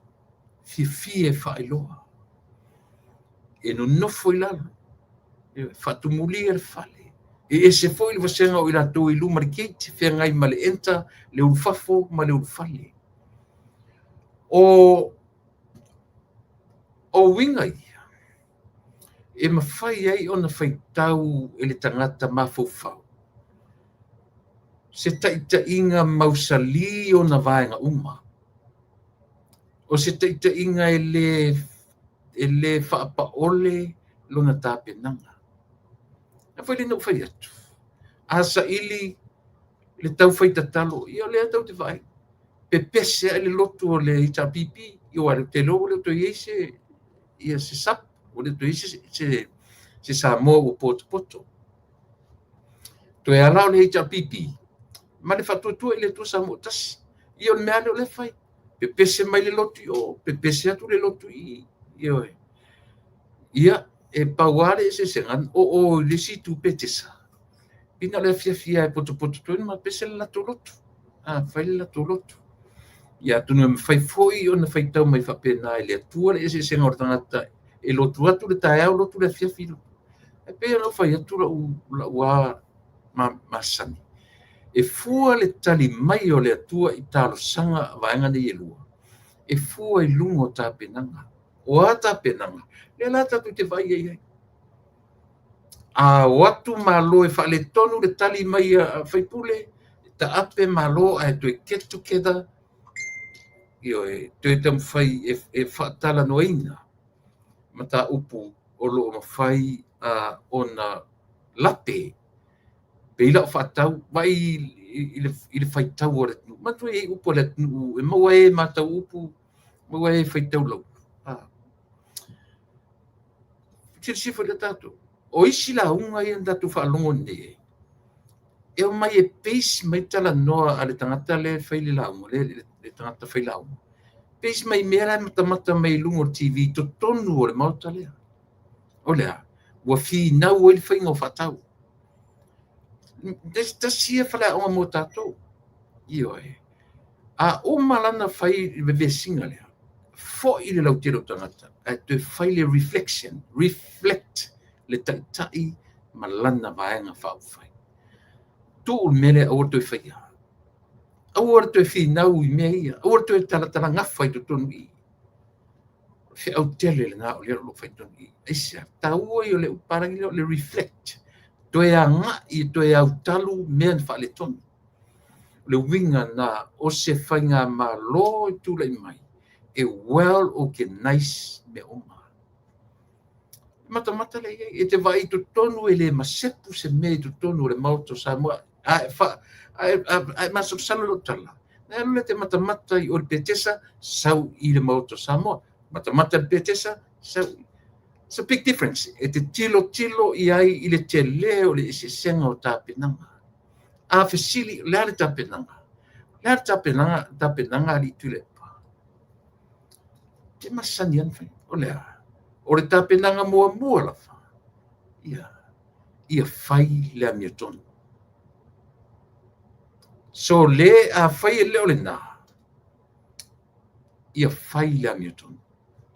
fiafia e faailoa, e nonofo i lalo, faatumulia le fale. E ese foi le vasega o i latou i luma o le gate, feagai ma le enter, le ulufafo ma le ulufale. O uiga ia, e mafai ai ona faitau e le tagata mafaufau se taitaiga mausali ona vaega uma. O se taitaiga e le faapaole lona tapenaga. A foi lea na ou fai atu, a saili le tau fai tatalo, ia o lea tatou te vaai, pepese ai le lotu o le HRPP, aua ou te iloa ua le toe i ai se SUPP, ua le toe i ai se Samoa ua potopoto. Toe lava la o le HRPP ma le Faatuatua i le Atua Samoa ua tasi. Ia o le mea lava lea o lea e fai, pepese mai le lotu i o, pepese atu le lotu i i. Ioe. Ia, e pau lava le eseesega, o o i le isi itu Petesa, pei na o le afiafi lava e potopoto atu ai ma pese le latou lotu. Fai le latou lotu. Ia atonu e mafai foi ona faitau mai faapena e le Atua le eseesega o le tagata e lotu atu le taeao, lotu le afiafi. E pei ona ou fai atu lou masani, e fua le tali mai o le Atua i talosaga a vaega nei e lua, e fua i luga o tapenaga. O a tapenaga? Lea la tatou te vaai i ai. A o atu Malo e faaletonu le tali mai a faipule, taape Malo ae toe get together, ioe, toe taumafai e faatalanoaina mataupu o lo o mafai ona lape. Pei la o faatau, vaai i le faitau a le atunuu. Manatua e i ai upu a le atunuu e maua e matau upu, maua e faitau lau. Silasila foi la tatou, o isi lauga ia na tatou faalogo nei, e omai e base mai talanoa a le tagata lea e fai le lauga, le tagata fai lauga, base mai mea la e matamata mai i luga o le TV i totonu o le maota lea. O le a? Ua finau ai le faiga o faatau. Tasi ia faleaoga mo tatou. Ioe. A uma lana fai le vesiga lea, foi le lautele o tagata ae toe fai le reflection, reflect le taitai ma lana vaega faaupufai. Tuu le mea lea aua le toe faia. Aua le toe finau i mea ia, aua le toe talatalagafa i totonu i i. Feau tele lena o lea o lo o fai totonu i i. Aisea? Taua ia o le upu palagi lea o le reflect. Toe agai, toe autalu mea na faaletonu. O le uiga na o se faigamalo e tulai mai, e well organize mea uma. Matamata lea i ai. E te vaai i totonu e le masepu se mea i totonu o le Maota o Samoa. Ae masalosalo lou tala. Na alu lea e te matamata i o le Petesa, sau i le Maota o Samoa. Matamata le Petesa, sau. It's a big difference. E te tilotilo i ai i le tele o le eseesega o tapenaga. A fesili, o le a le tapenaga? O le a le tapenaga, tapenaga a Alii Tuilaepa? E masani lava ona fai. O le a? O le tapenaga muamua lava, ia fai le amiotonu. So le a fai e le o lena, ia fai le amiotonu.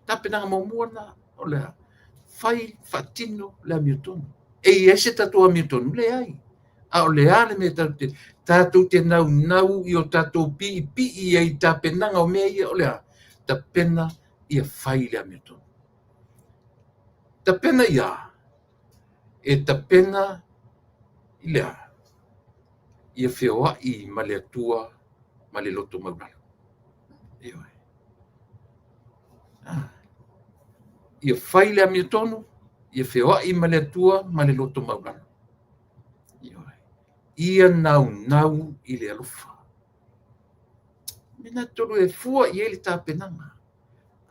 Tapenaga muamua lena, o le a? Fai, faatino le amiotonu. E i ai se tatou amiotonu? Leai. A o le a le mea tatou te naunau i o tatou piipii ai i tapenaga o mea ia, o le a? Tapena ia fai le amiotonu. Tapena ia, e tapena i le a? Ia feoai ma le Atua ma le loto maualalo. Ioe. Ia fai le amiotonu, ia feoai ma le Atua ma le loto maualalo. Ioe. Ia naunau i le alofa. Mea na tolu e fua i ai le tapenaga.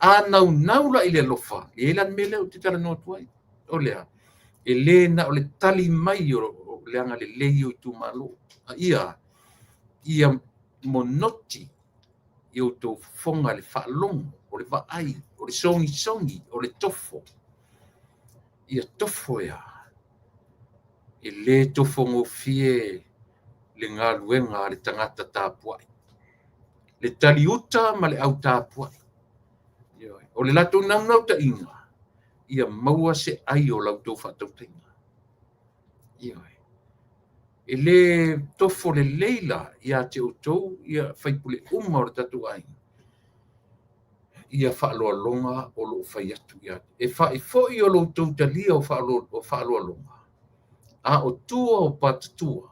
A naunau la i le alofa, e i ai la le mea lea ou te talanoa atu ai. O le a? E le na o le tali mai o le agalelei o itumalo. A ia monoti i outou fofoga le faalogo, o le vaai, o le sogisogi, o le tofo. Ia tofo ea. E le tofogofie le galuega a le tagata tapuai. Le taliuta ma le au tapuai. O le latou naunautaiga, ia maua se ai o la outou faatautaiga. Ioe. E le tofo lelei la ia te outou ia faipule uma o le tatou aiga, ia faaaloaloga o loo fai atu ia. E faifoi o lo outou talia o faaaloaloga, a o tua o patatua,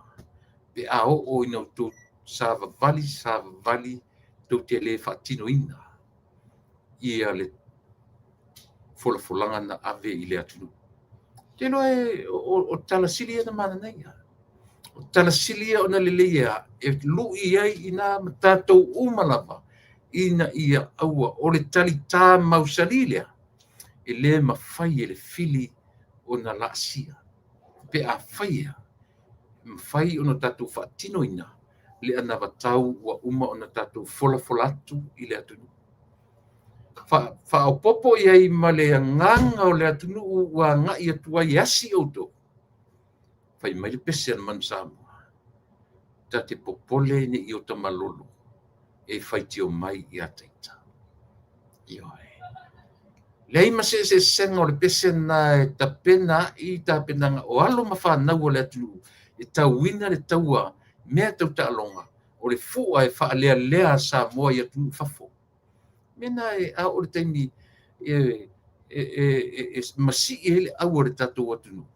pe a oo ina outou savavali, savavali, tou te le faatinoina ia le folafolaga na ave i le atunuu. Ou te iloa o tala sili ia na manaia. O tala sili ia ona lelei e lui ai i ina ma tatou uma lava, ina ia aua o le talitā mausali lea, e le mafai e le fili ona laasia. Pe a fai ea, e mafai ona tatou faatinoina le anavatau ua uma ona tatou folafola atu i le atunuu. Faaopoopo i ai ma le agaga o le atunuu ua agai atu ai e asi outou. Fai mai le pese a le manu Samoa, ta te popole ne i o ta malolo e faitio mai ia taita. Ioe. Leai ma se eseesega o le pese na e tapena ai tapenaga o alo ma fanau o le atunuu e tauina le taua mea tau taaloga o le fua e faalealea a Samoa i atunuu i fafo. Mea na e a oo i le taimi e masii ai le au o le tatou atunuu.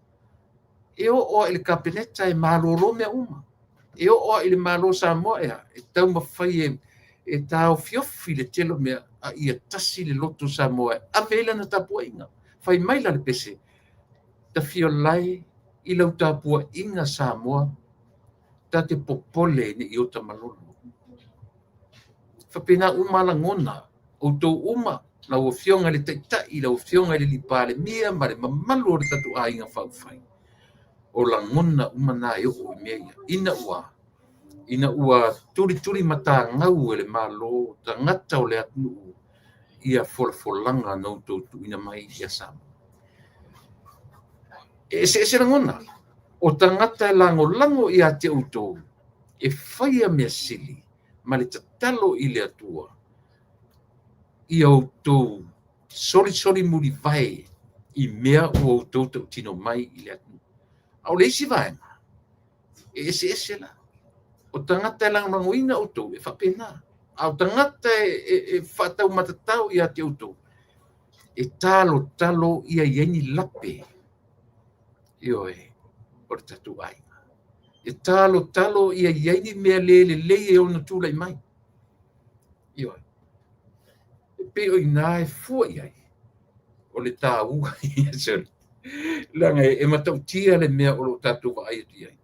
E oo lava i le Kapeneta e malolo mea uma. E oo lava i le Malo o Samoa e taumafai e taofiofi le tele o mea, a ia tasi le loto o Samoa e ave ai lana tapuaiga. Fai mai la le pese, tafiolae i lau tapuaiga Samoa, ta te popole ne i o ta malolo. Faapena uma lagona, outou uma, lau afioga i le Taitai, lau afioga i le Palemia ma le mamalu o le tatou aiga faaupufai. O lagona uma na e oo i mea ia. Ina ua tulituli matagau e le Malo, tagata o le atunuu, ia folafolaga na outou tuuina mai ia Samoa. E eseese lagona, o tagata e lagolago ia te outou, e faia mea sili ma le tatalo i le Atua, ia outou solisoli mulivae i mea ua outou tautino mai i le atunuu. A o le isi vaega, e eseese la. O tagata e lagolagoina outou e faapena. A o tagata e faataumatatao ia te outou, e talotalo ia i ai ni lape, ioe, o le tatou aiga. E talotalo ia i ai ni mea le lelei e ono tulai mai. Ioe. E pei o i ina e fua i ai, o le taua. Leaga e matautia le mea o lo o tatou vaai atu i ai.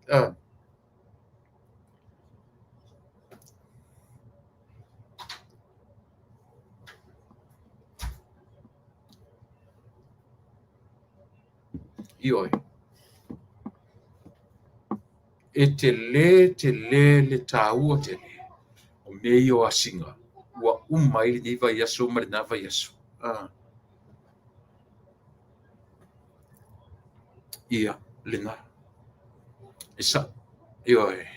Ioe. E tele tele le taua tele o mea ia o asiga ua uma ai lenei vaiaso ma lena vaiaso. Ia, lena. E sa'o. Ioe.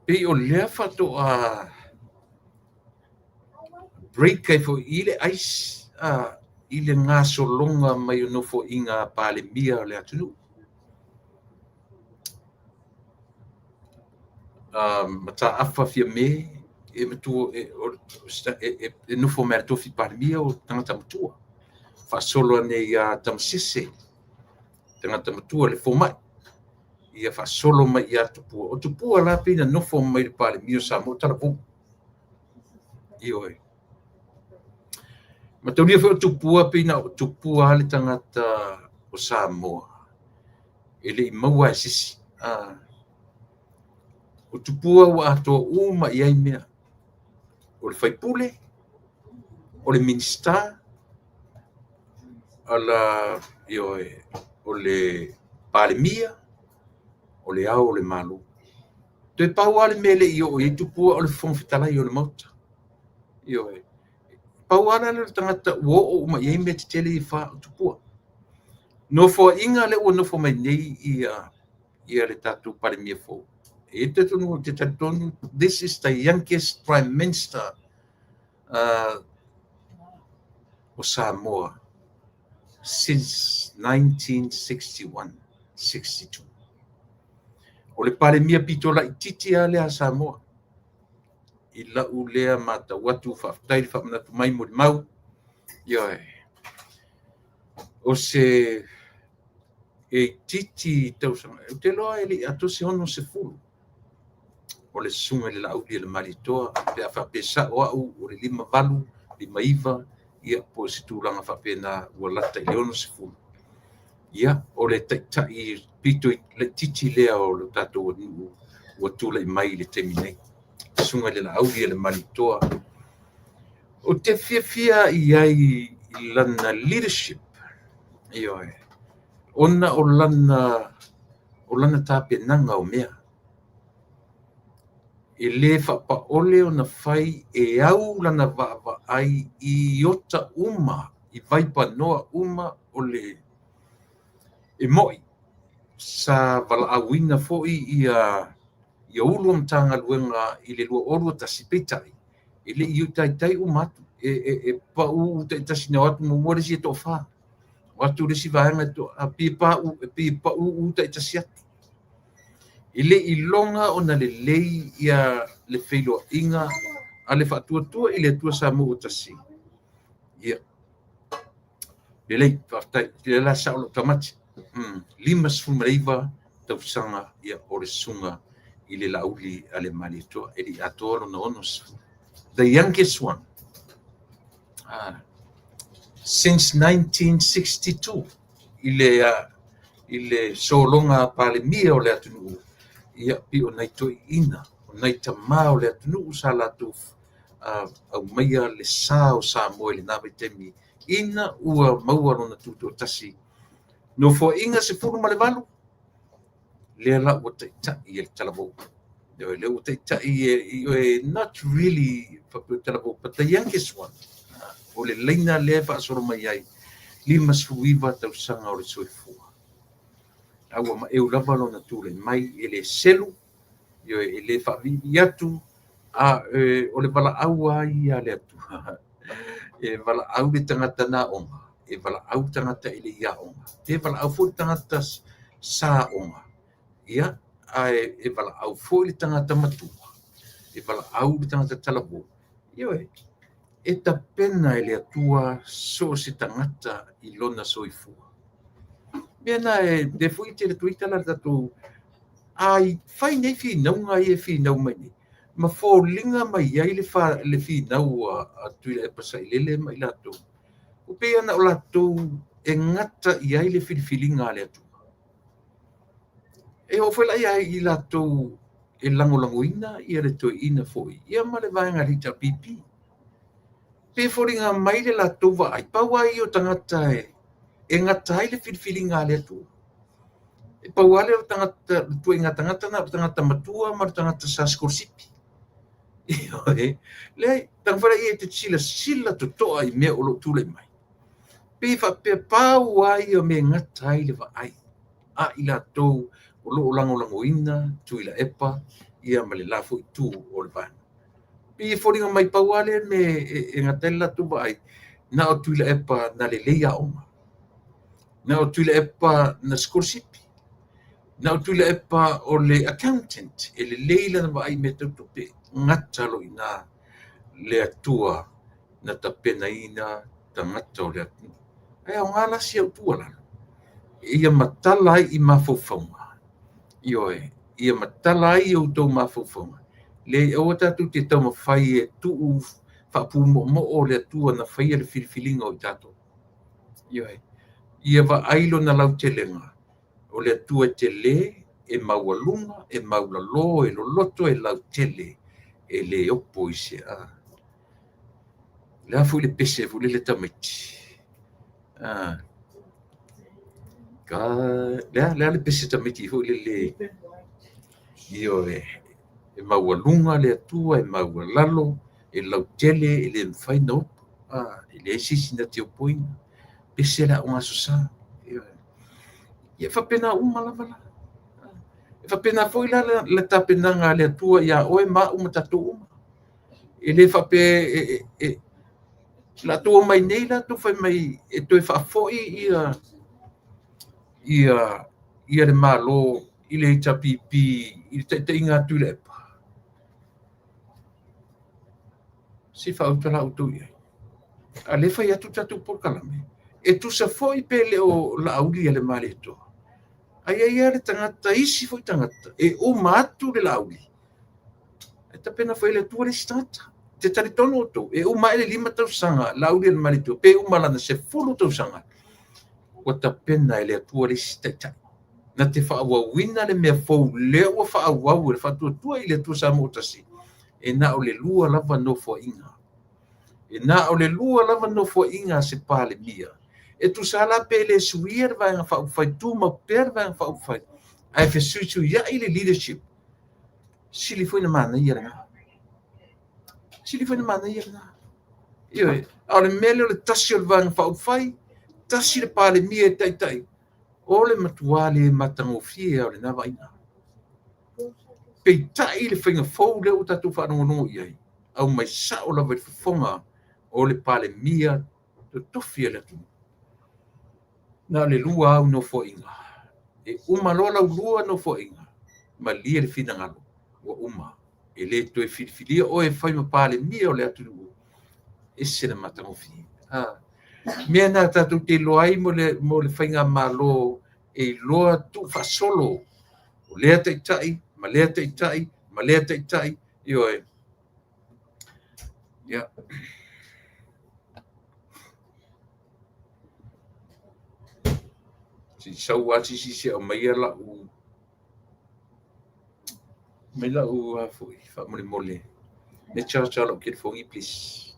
Pei o lea faatoa break ai foi i le ice i le gasologa mai o nofoaiga a Palemia o le atunuu. Mataafa Fiame e matua e nofo mai le tofi Palemia o tagata matua. Faasolo ane ia Tamasese, tagata matua le fomai. Ia faasolo mai ia Tupua. O Tupua la pei na nofo mai le Palemia o Samoa talavou. Ioe. Mataulia foi o Tupua pei na o Tupua le tagata o Samoa e le i maua e sisi. O Tupua ua atoa uma i ai mea. O le faipule, o le Minisita, ala, ioe, o le Palemia, o le Ao o le Malo. Toe pau lava le mea e le i oo i ai Tupua o le Fofoga Fetalai o le Maota. Ioe. Pau lava le tagata ua oo uma i ai mea tetele ia e fa o Tupua. Nofoaiga lea ua nofo mai nei ia le tatou Palemia fou. E te talitonu, this is the youngest prime minister o Samoa since 1961-62. O le Palemia pito laitiiti lava lea a Samoa. I lau lea matau atu, faafetai le faamanatu mai molimau. Ioe. O se e itiiti tausaga, ou te iloa e le i atoa se 60 o le susuga i le Laauli a le Malietoa, pe a faapea sao au o le 58, 59, ia po o se tulaga faapena ua lata i le 60. Ia, o le taitai pito laitiiti lea o le tatou atunuu ua tulai mai i le taimi nei. Susuga i le Laauli a le Malietoa. Ou te fiafia i ai i lana leadership, ioe, ona o lana tapenaga o mea. E le faapaole ona fai e au lana vaavaai i ota uma, i vaipanoa uma o le e moi. Sa valaauina foi ia Ulu o Matagaluega i le 2021, peitai, e le i taitai uma atu. E pau taitasi na o atu muamua le isi e toafa. O atu le isi vaega e pau taitasi atu. E le iloga ona lelei ia le feiloaiga a le faatuatua i le Atua Samoa ua tasi. Ia. Lelei, faafetai. Lea la sao lou taumati. 59 tausaga ia o le susuga i le Laauli a le Malietoa. E le i atoa lona 60. The youngest one. Since 1962 i le sologa Palemia o le atunuu, ia pei o nai toeaiina, o nai tamā o le atunuu sa latou aumaia le sa o Samoa i lena vaitaimi ina ua maua lona tutoatasi. Nofoaiga 18, lea la ua taitai e le talavou. Lea ua taitai e, not really faapea talavou, but the youngest one. O le laina lea e faasolo mai ai, 59 tausaga o le soifua. A ua maeu lava lona tulai mai, e le selu, e le faaviivii atu, a o le valaau lava ia a le Atua. E valaau le tagata na aoga, e valaau le tagata e le i aoga, e valaau foi le tagata sa aoga, ia, ae e valaau foi le tagata matua, e valaau le tagata talavou. Ioe, e tapena e le Atua so o se tagata i lona soifua. Mea na e le foi tele atu ai tala le tatou ai fai nei finauga ia e finau mai nei, ma foliga mai ai le finau a Tuilaepa Sailele ma i latou. Ua pei lava na o latou e gata i ai le filifiliga a le Atua. E oo foi la ia i latou e lagolagoina ia le toeaina foi ia ma le vaega a le HRPP. Pei e foliga mai le latou vaai, pau lava ia o tagata e gata ai le filifiliga a le Atua. E pau lava lea o tagata, le ituaiga tagata na o le tagata matua ma le tagata sa sikolasipi. Ioe. Leai, taumafai laia e te silasila totoa i mea o lo o tulai mai. Pei e faapea pau lava ia o mea e gata ai le vaai a i latou o lo o lagolagoina Tuilaepa ia ma le la foi itu o le vaega. Pei e foliga mai pau lava lea mea e gata ai le latou vaai, na o Tuilaepa na lelei aoga, na o Tuilaepa na sikolasipi, na o Tuilaepa o le accountant e lelei lana vaai i mea tau tupe. Gata loa i ina le Atua na tapenaina tagata o le atunuu. Ae aoga la si au tuualalo, ia matala ai i mafaufauga, ioe, ia matala ai i outou mafaufauga, leai aua tatou te taumafai e tuu faapumoomoo le Atua na faia le filifiliga o i tatou. Ioe, ia vaai lona lautelega, o le Atua e tele, e maualuga, e maualalo, e loloto, e lautele, e le opo i se a. Le a foi le pese foi lele tamaiti? Le a le pese tamaiti foi lele? Ioe, e maualuga le Atua, e maualalo, e lautele, e le mafai ona opo. E leai se isi na te opoina. Pese le Aoga Aso Sa. Ioe. Ia e faapena uma lava la. E faapena foi la le tapenaga a le Atua ia oe ma au ma tatou uma. E le faapea e latou omai nei latou fai mai e toe faafoi ia le Malo i le HRPP i le taitaiga a Tuilaepa. Se i faauta la outou i ai. A o lea e fai atu le tatou polokalame, e tusa foi pe le o Laaulialemalietoa, ae i ai lava le tagata, isi foi tagata e uma atu le Laauli, e tapena foi e le Atua le isi tagata. Te talitonu outou, e uma ae le 5 tausaga Laaulialemalietoa, pe uma lana 10 tausaga, ua tapena e le Atua le isi taitai na te faaauauina le mea fou lea ua faaauau e le Faatuatua i le Atua Samoa ua Tasi. E na o le lua lava nofoaiga. E na o le lua lava nofoaiga a se Palemia. E tusa la pe le suia le Vaega Faaupufai, tumau pea le Vaega Faaupufai, ae fesuisuiai le leadership, sili foi na manaia lena. Sili foi na manaia lena. Ioe, a o le mea lea o le tasi o le Vaega Faaupufai, tasi le Palemia e taitai, o le matua le matagofie lava o lena vaaiga. Peitai le faiga fou lea ua tatou faalogologo i ai, aumai sao lava i le fofoga o le Palemia totofi a le atunuu. Na o le lua au nofoaiga. E uma loa lau lua nofoaiga, malie le finagalo, ua uma. E le toe filifilia oe e fai ma Palemia o le atunuu. E ese le matagofie. Mea na tatou te iloa ai mo le faigamalo e iloa tuufaasolo o lea taitai ma lea taitai ma lea taitai. Ioe. Ia. Se i sau lava se isi se i aumaia lau mai lau foi faamolemole. Le charge lau telefoni please.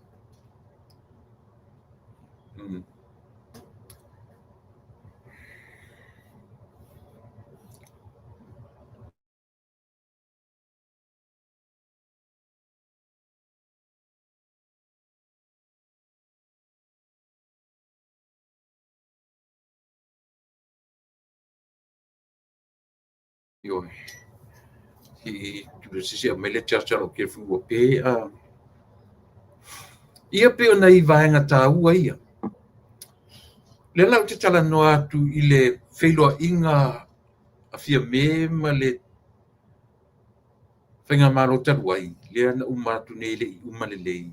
Ioe. Se i aumai le charge lau telefoni ua pe a. Ia pei o nai vaega taua ia. Lea la ou te talanoa atu i le feiloaiga a Fiame ma le faigamalo talu ai, lea na uma atu nei e le i uma lelei.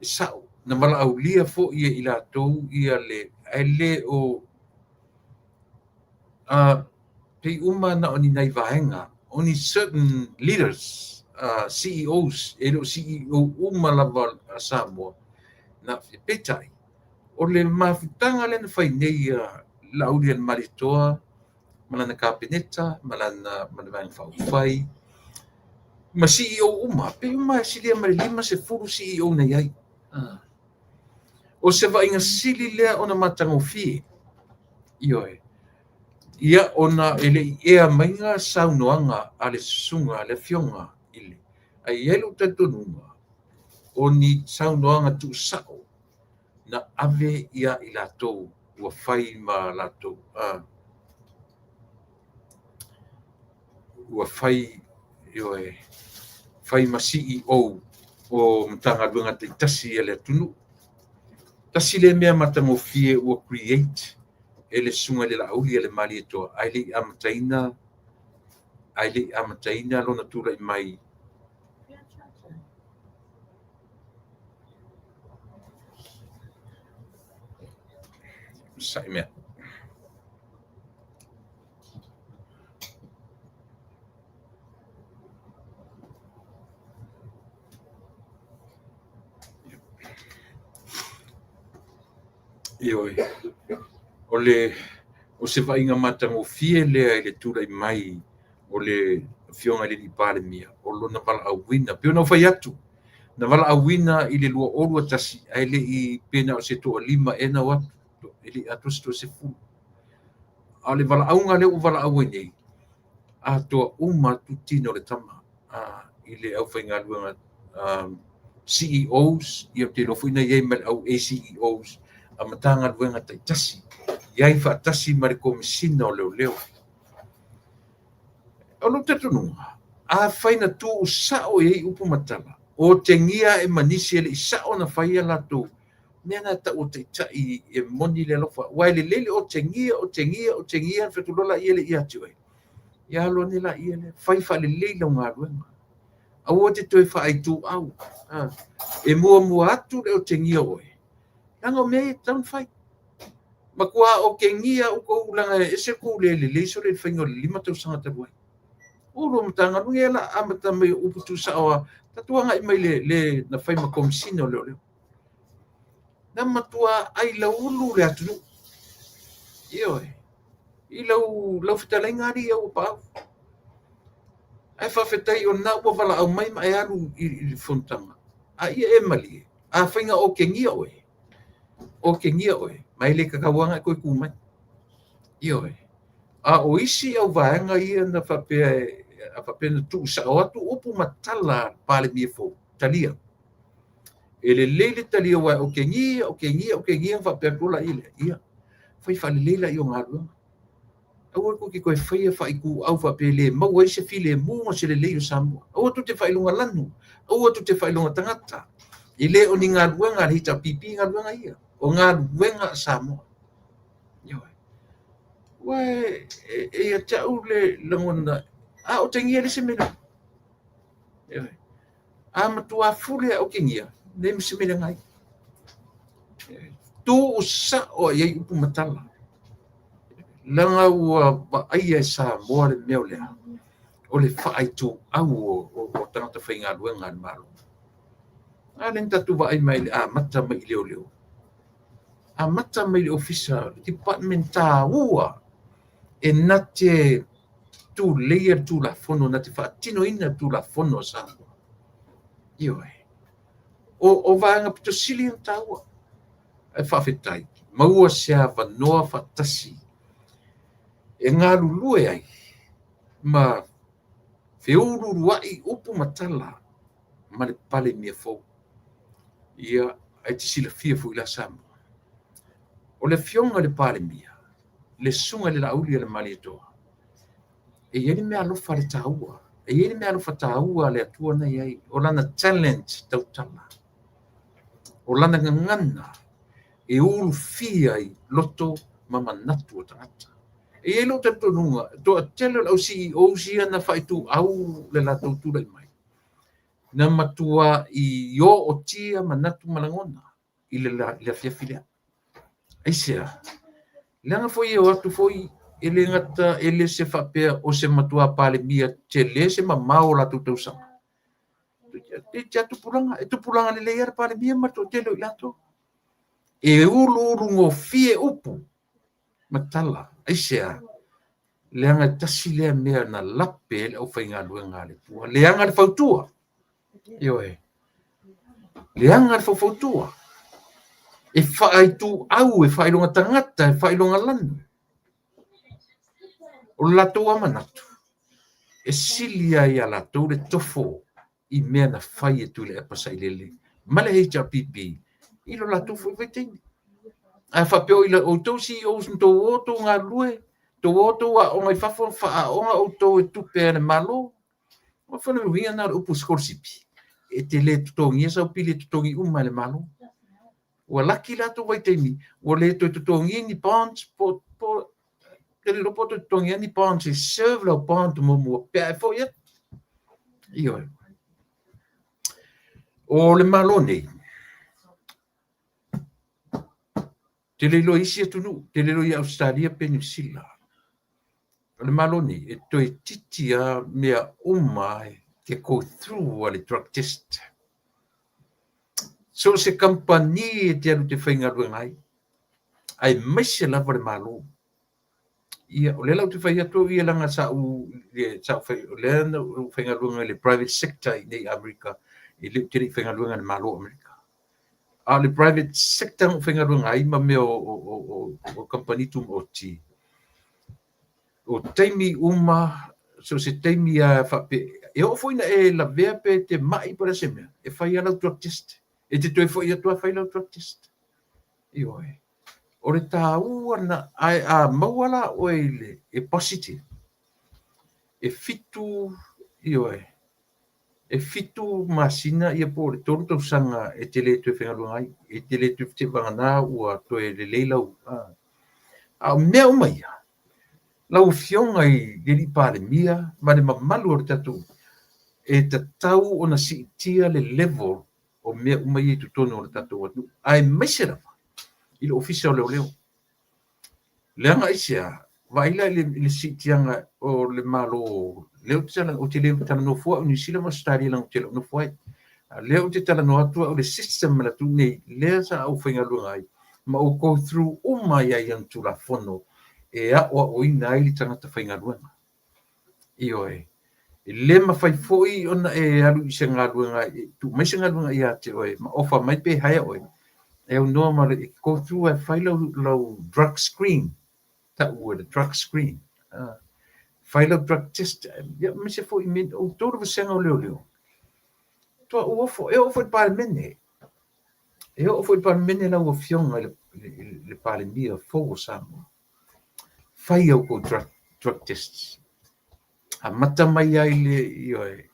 E sao, na valaaulia foi e i latou ia le, ae le o pei uma na o ni nai vaega, only certain leaders, CEOs, e le o CEO uma lava a Samoa. Na, peitai, O le mafutaga lea na fai nei a Laaulialemalietoa ma lana Kapeneta ma lana ma le Vaega Faaupufai ma CEO uma, pei uma e silia ma le 50 CEO na i ai. O se vaaiga sili lea ona matagofie. Ioe. Ia ona e le i ea mai ga saunoaga a le susuga a le afioga i le ae i ai lou talitonuga o ni saunoaga tuusao na ave ia i latou ua fai ma latou ua fai, ioe, fai ma CEO o Matagaluega taitasi a le atunuu. Tasi lea mea matagofie ua create e le susuga i le Laaulialemalietoa ae le i amataina lona tulai mai. Sa'i mea. Ioe, o se vaaiga matagofie lea i le tulai mai o le afioga i le Palemia, o lona valaauina. Pei ona ou fai atu, na valaauina i le 2021, ae le i pe na o se toalima ea na o atu, e le i atoa se toasefulu. A o le valaauga lea ua valaau ai nei, atoa uma atu tino o le tama i le aufaigaluega CEOs, ia ou te iloa foi na i ai ma le au ACEOs a Matagaluega taitasi, i ai faatasi ma le Komesina o Leoleo. O lou talitonuga, afai na tuusao i ai upu ma tala, otegia ae ma nisi e le i sao na fai a latou mea na tau o taitai e moni le alofa. Ua e lelei le otegia, otegia, otegia, fetulola ia le ia te oe. Ia alu ane la ia lea, fai faalelei lau galuega. Aua te toe faaituau. E muamua atu le otegia o oe, leaga o mea ia e tatau ona fai. Matua otegia outou leaga e ese tou le lelei sole i le faiga o le 5 tausaga talu ai. O lua Matagaluega ia la amata mai o upu tuusao lava, tatou agai mai le na fai ma Komesina o Leoleo. Na matua ailaulu le atunuu. Ioe. I lau fetalaiga alii ia ua paau. Ae faafetai o lena ua valaau mai ma e alu i le fonotaga. A ia e malie, afai na otegia oe, otegia oe, ma e le tatau lava ona e toe tu mai. Ioe. A o isi au vaega ia na faapea faapea na tuusao atu upu ma tala a le Palemia fou, talia. E lelei le talia ua e otegia, otegia, otegia, faapea atu la ia, ia, fai faalelei la i o galuega. Aua tou te toe faia faaituau faapea e le maua ai se filemu ma se lelei o Samoa. Aua tou te faailoga lanu, aua tou te faailoga tagata. E le o ni galuega a le HRPP galuega ia, o galuega a Samoa. Ioe. Ua e ia te au le lagona, a otegia e leai se mea leaga. Ioe. A matua fule a otegia, leai ma se mea leaga ai. Tuusao i ai upu ma tala. Leaga ua vaaia e Samoa le mea o lea, o le faaituau o tagata faigaluega a le Malo. A lea na tatou vaai mai i le amata mai i leoleo, amata mai i le ofisa, le department taua e na te tuleia le Tulafono, na te faatinoina le Tulafono a Samoa. Ioe. O vaega pito sili ona taua. Ae faafetai, maua se avanoa faatasi e galulue ai ma feuluuluai upu ma tala ma le Palemia fou. Ia, ae te silafia foi la Samoa, o le afioga i le Palemia, le susuga i le Laaulialemalietoa, e i ai le meaalofa le taua, e i ai le meaalofa taua a le Atua na i ai, o lana talent tautala, o lana gagana e ulufia ai loto ma manatu o tagata. E i ai lou talitonuga, toatele o le au CEOs ia na faaituau le latou tulai mai, na matua i ootia manatu ma lagona i le afiafi lea. Aisea? Leaga foi e o atu foi e le gata e le se faapea o se matua Palemia tele se mamao o latou tausaga. E tupulaga, e tupulaga lelei lava le Palemia ma le toatele o i latou. E uluulugofie upu ma tala. Aisea? Leaga e tasi lea mea na lape ai le aufaigaluega a le Atua. Leaga le fautua. Ioe. Leaga le faufautua. E faaituau, e faailoga tagata, e faailoga lanu. O le latou lava manatu, e sili lava ia latou le tofo i mea na fai e Tuilaepa Sailele ma le HRPP i lo latou foi vaitaimi. Ae faapea o outou CEOs na tou o tou galulue, tou o tou aooga i fafo, faaaooga outou e tupe a le Malo. O le uiga lena o le upu sikolasipi, e te le totogia sau pili e totogi uma e le Malo. Ua laki la tou vaitaimi, ua le toe totogia ni bonds, po te le iloa po o toe totogia ni bonds e serve lau bond muamua pe a e foi atu. Ioe. O le Malo nei, te le iloa i isi atunuu, te le iloa i Ausetalia pe Niu Sila. O le Malo nei, e toeitiiti lava mea uma e te go through a le drug test. So o se kamupani e te alu e te faigaluega ai, aemaise lava le Malo. Ia, o lea la ou te fai atu au ia leaga sa ou, sa ou fai, o lea na ou faigaluega i le private sector i nei Amerika, e le, ou te le i faigaluega i le Malo o Amerika. A o le private sector na ou faigaluega ai ma mea o kamupani tumaoti, o taimi uma, so o se taimi lava faapea, e oo foi ina e lavea pe te mai po o le a se mea, e fai lava lau drug test. E te toe foi atu lava fai lau drug test. Ioe. O le taua lena, ae a maua la oe i le e positive, e 7, ioe, e 7 masina ia po o le 3 tausaga e te le toe faigaluega ai, e te le toe vagana ua toe lelei lau. A o mea uma ia, lau Afioga i le alii Palemia ma le mamalu o le tatou, e tatau ona siitia le level o mea uma ia i totonu o le tatou atunuu, aemaise lava i le Ofisa o Leoleo. Leaga aisea? Vaai la i le siitiaga o le Malo, lea ou te le talanoa fua au i Niu Sila ma Ausetalia leaga ou te le o nofo ai. A o lea ou te talanoa atu au i le system a le atunuu nei, lea sa ou faigaluega ai ma ou go through uma ai i ana Tulafono e aoaoina ai le tagata faigaluega. Ioe. E le mafai foi ona e alu i se galuega, e tuu mai se galuega ia te oe ma ofa mai pe hire oe, e aunoa ma le go through e fai lau drug screen, tau e le drug screen. Fai lau drug test, ia aemaise foi me outou le vasega o leoleo. Tua u ofo, e oo foi i le Palemene. E oo foi i le Palemene lau Afioga i le Palemia fou o Samoa. Fai au kou drug tests. Amata mai ai le, ioe,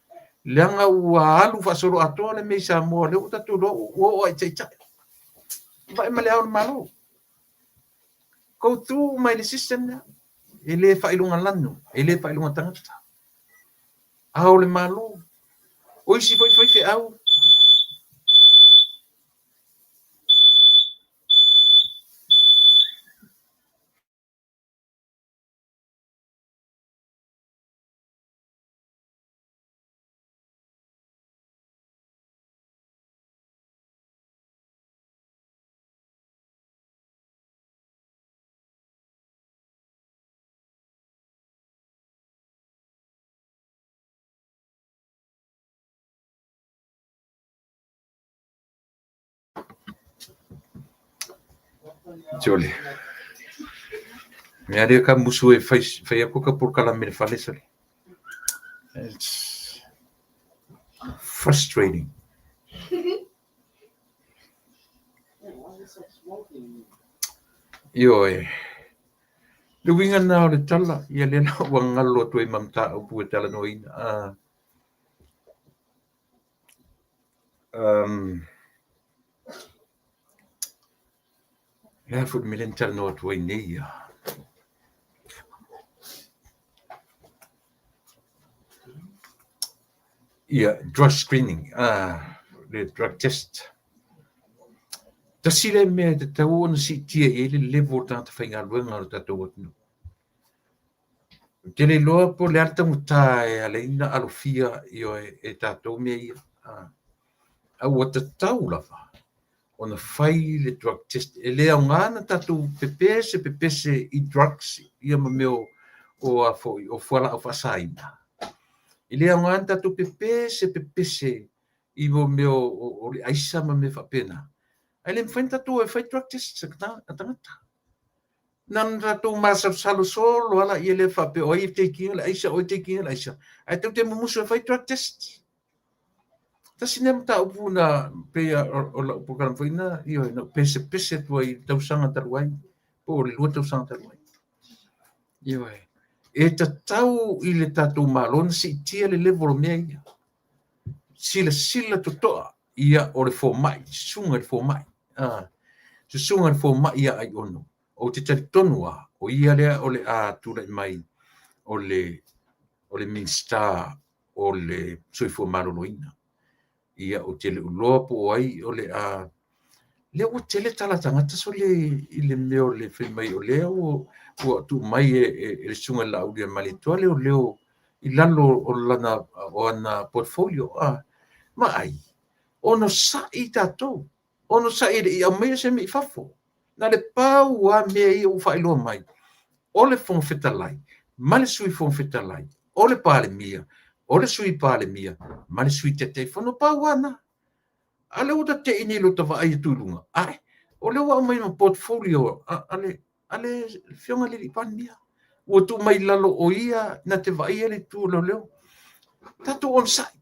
leaga ua alu faasoloatoa le mea i Samoa, lea ua tatou iloa ua oo lava i taitai. Vaai ma le Ao o le Malo. Go through mai le system lea. E le faailoga lanu, e le faailoga tagata. Ao o le Malo. O isi foi faifeau. Sole. Mea lea ka musu e fai, fai atu ka polokalame i le fale, sole. It's frustrating. Ioe. Le uiga lena o le tala, ia lea la ua galo atu ai ma mataupu e talanoaina. Le a foi le mea lea na talanoa atu ai nei ia? Ia, drug screening, le drug test. Tasi lea mea e tatau ona siitia i ai le level o tagata faigaluega o le tatou atunuu. Ou te le iloa po o le a le taugata e ala ai ona alofia, ioe, e tatou mea ia. A ua tatau lava ona fai le drug test. E le aoga ona tatou pepese pepese i drugs ia ma mea o a foi o fualaau faasaina. E le aoga ona tatou pepese pepese i mea o le aisa ma mea faapena. Ae le mafai ona tatou o e fai drug test a tagata. Na ona tatou masalosalo solo lava laia lea faapea o ai e take ina le aisa, o ai e take ina le aisa, ae tou te mumusu e fai drug test. Tasi lea mataupu na pei o lau polokalame foi na, ioe, na ou pesepese atu ai i le tausaga talu ai, po o le 2 tausaga talu ai. Ioe. E tatau i le tatou Malo ona siitia le level o mea ia. Silasila totoa ia o le fomai, susuga i le fomai. Susuga i le fomai ia Aiono. Ou te talitonu lava, o ia lea o le a tulai mai o le Minisita o le Soifua Maloloina. Ia, ou te le o iloa po o ai o le a... Lea ua tele tala a tagata sole i le mea o le fai mai o lea ua tuu mai e le Susuga i le Laaulialemalietoa leoleo i lalo o lana o ana portfolio. Ma ai, onosai tatou. Onosai e le i aumaia se mea i fafo. Na le pau lava mea ia ua faailoa mai, o le Fofoga Fetalai ma le Sui Fofoga Fetalai, o le Palemia, o le Sui Palemia ma le Sui Taitaifono, pau lava lena. A o lea ua ta te i nei i lota vaai atu i luga, ae, o lea ua aumai ma portfolio a le Afioga i le Palemia. Ua tuu mai i lalo o ia na te vaaia le itu o leoleo. Tatou onosai.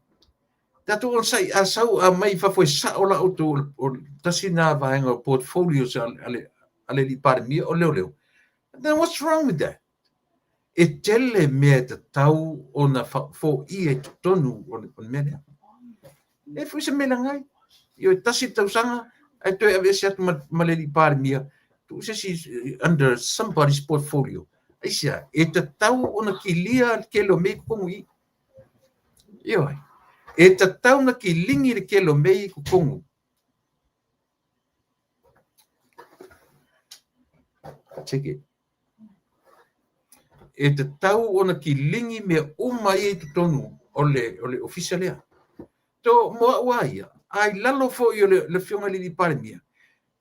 Tatou onosai, a sau aumai i fafo e sao la outou, o tasi lena vaega o portfolios a le alii Palemia o leoleo. Then what's wrong with that? E tele mea e tatau ona foia i totonu o le mea lea. E foi se mea leaga ai. Ioe, tasi le tausaga ae toe aveese atu ma le alii Palemia, tuu se isi under somebody's portfolio. Aisea? E tatau ona kilia le tele o mea i totonu i i. Ioe. E tatau ona kiligi le tele o mea i totonu. Take it. E tatau ona kiligi mea uma ia i totonu o le ofisa lea. So, mo au lava ia, a i lalo foi o le Afioga i le alii Palemia,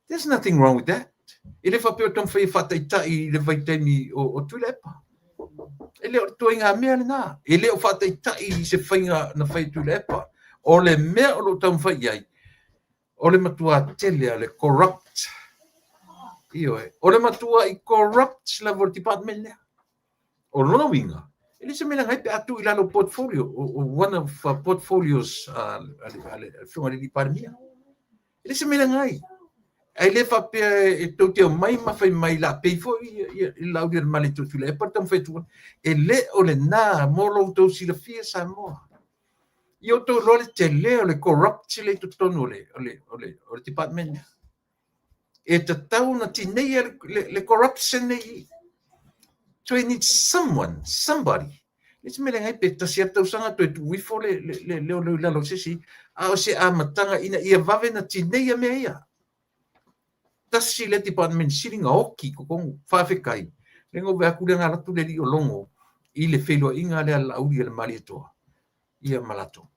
there's nothing wrong with that. E le faapea o taumafai e faataitai i le vaitaimi o Tuilaepa. E le o le ituaiga mea lena. E le o faataitai i se faiga na fai e Tuilaepa. O le mea o lo o taumafai i ai, o le matua tele a le corrupt. Ioe, o le matua i corrupt lava o le department lea. O lona uiga, e le se mea leaga ai pe a tuu i lalo o portfolio, o one of portfolios a le Afioga i le alii Palemia. E le se mea leaga ai. Ae le faapea e tou te omai ma fai mai la pei foi i le Laaulialemalietoa Tuilaepa le taumafai atu. E le o lena mo lo outou silafia Samoa. Ia outou iloa le tele o le corrupt lea i totonu o le department lea. E tatau ona tineia le corruption nei. So it needs someone, somebody. Le se mea leaga ai pe tasi lava le tausaga toe tuu ifo le leoleo i lalo o se isi, a o se amataga ina ia vave ona tineia mea ia. Tasi lea department sili ona oki i totonu. Faafetai. Lea na ou vaai atu lea na alu atu le alii o Logo i le feiloaiga lea a le Laaulialemalietoa ia ma latou.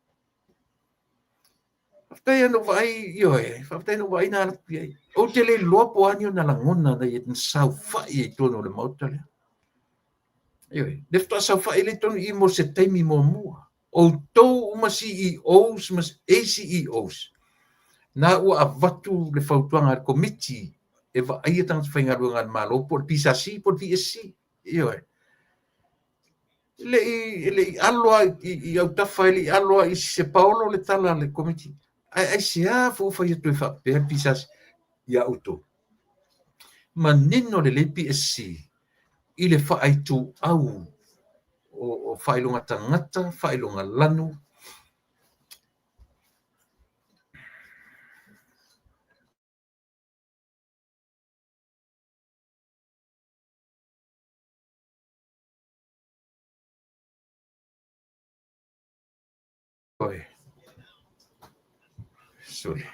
Faafetai na ou vaai, ioe, faafetai na ou vaai na alu atu i ai. Ou te le iloa po o a ni ona lagona na ia na saofai ai i totonu o le Maota lea. Ioe, lea faatoa saofai lea i totonu i i mo se taimi muamua. Outou uma CEOs ma ACEOs, na ua avatu le fautuaga a le Komiti e vaaia tagata faigaluega a le Malo po o le PSC po o le PSC. Ioe. E le i alo lava i autafa, e le i alo lava i se paolo le tala a le Komiti. Ae aisea foi ua fai atu ai faapea le PSC ia outou? Manino lelei PSC i le faaituau o faailoga tagata, faailoga lanu. Oi. Sorry.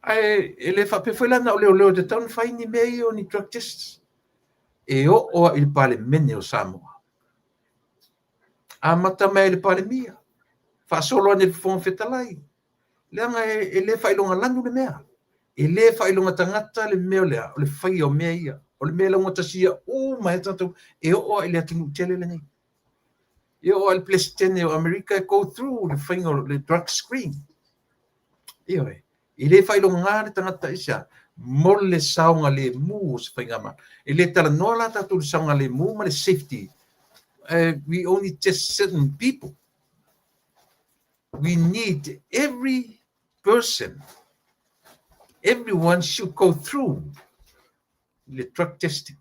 Ae e le faapea foi la na o leoleo e tatau ona fai ni mea ia o ni drug tests. E oo lava i le Palemene o Samoa. Amata mai i le Palemia, faasolo ane i le Fofoga Fetalai, leaga e le faailoga lanu le mea. E le faailoga tagata le mea o le a, o le faia o mea ia. O le mea e laugatasia uma ai tagata e oo lava i le atunuu tele lenei. E oo lava i le Peresetene o Amerika e go through le faiga o le drug screen. Ioe. E le faailoga le tagata aisea? Mo le saogalemu o se faigamalo. E le talanoa la tatou i le saogalemu ma le safety. We only test certain people. We need every person, everyone should go through le drug testing.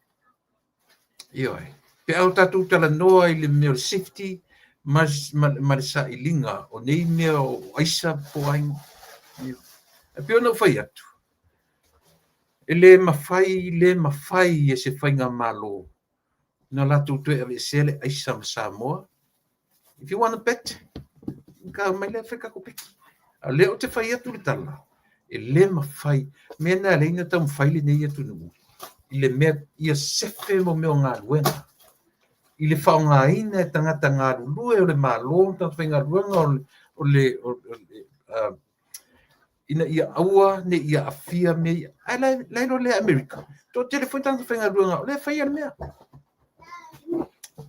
Ioe. Pe a o tatou talanoa i le mea o le safety ma le sailiga o nei mea o aisa po o ai. E pei ona ou fai atu, e le mafai, le mafai e se faigamalo na latou toe aveesea le aisa ma Samoa. If you want to bet, ka mai lea fai tatou peki. A o lea ou te fai atu le tala, e le mafai, mea na e ala ai ona taumafai lenei atunuu i le mea ia sefe mo mea o galuega, i le faaaogaina e tagata galulue o le Malo ma tagata faigaluega o le ina ia aua ne i aafia mea ia. Ae la iloa lea Amerika, toatele foi tagata faigaluega o lea e faia le mea.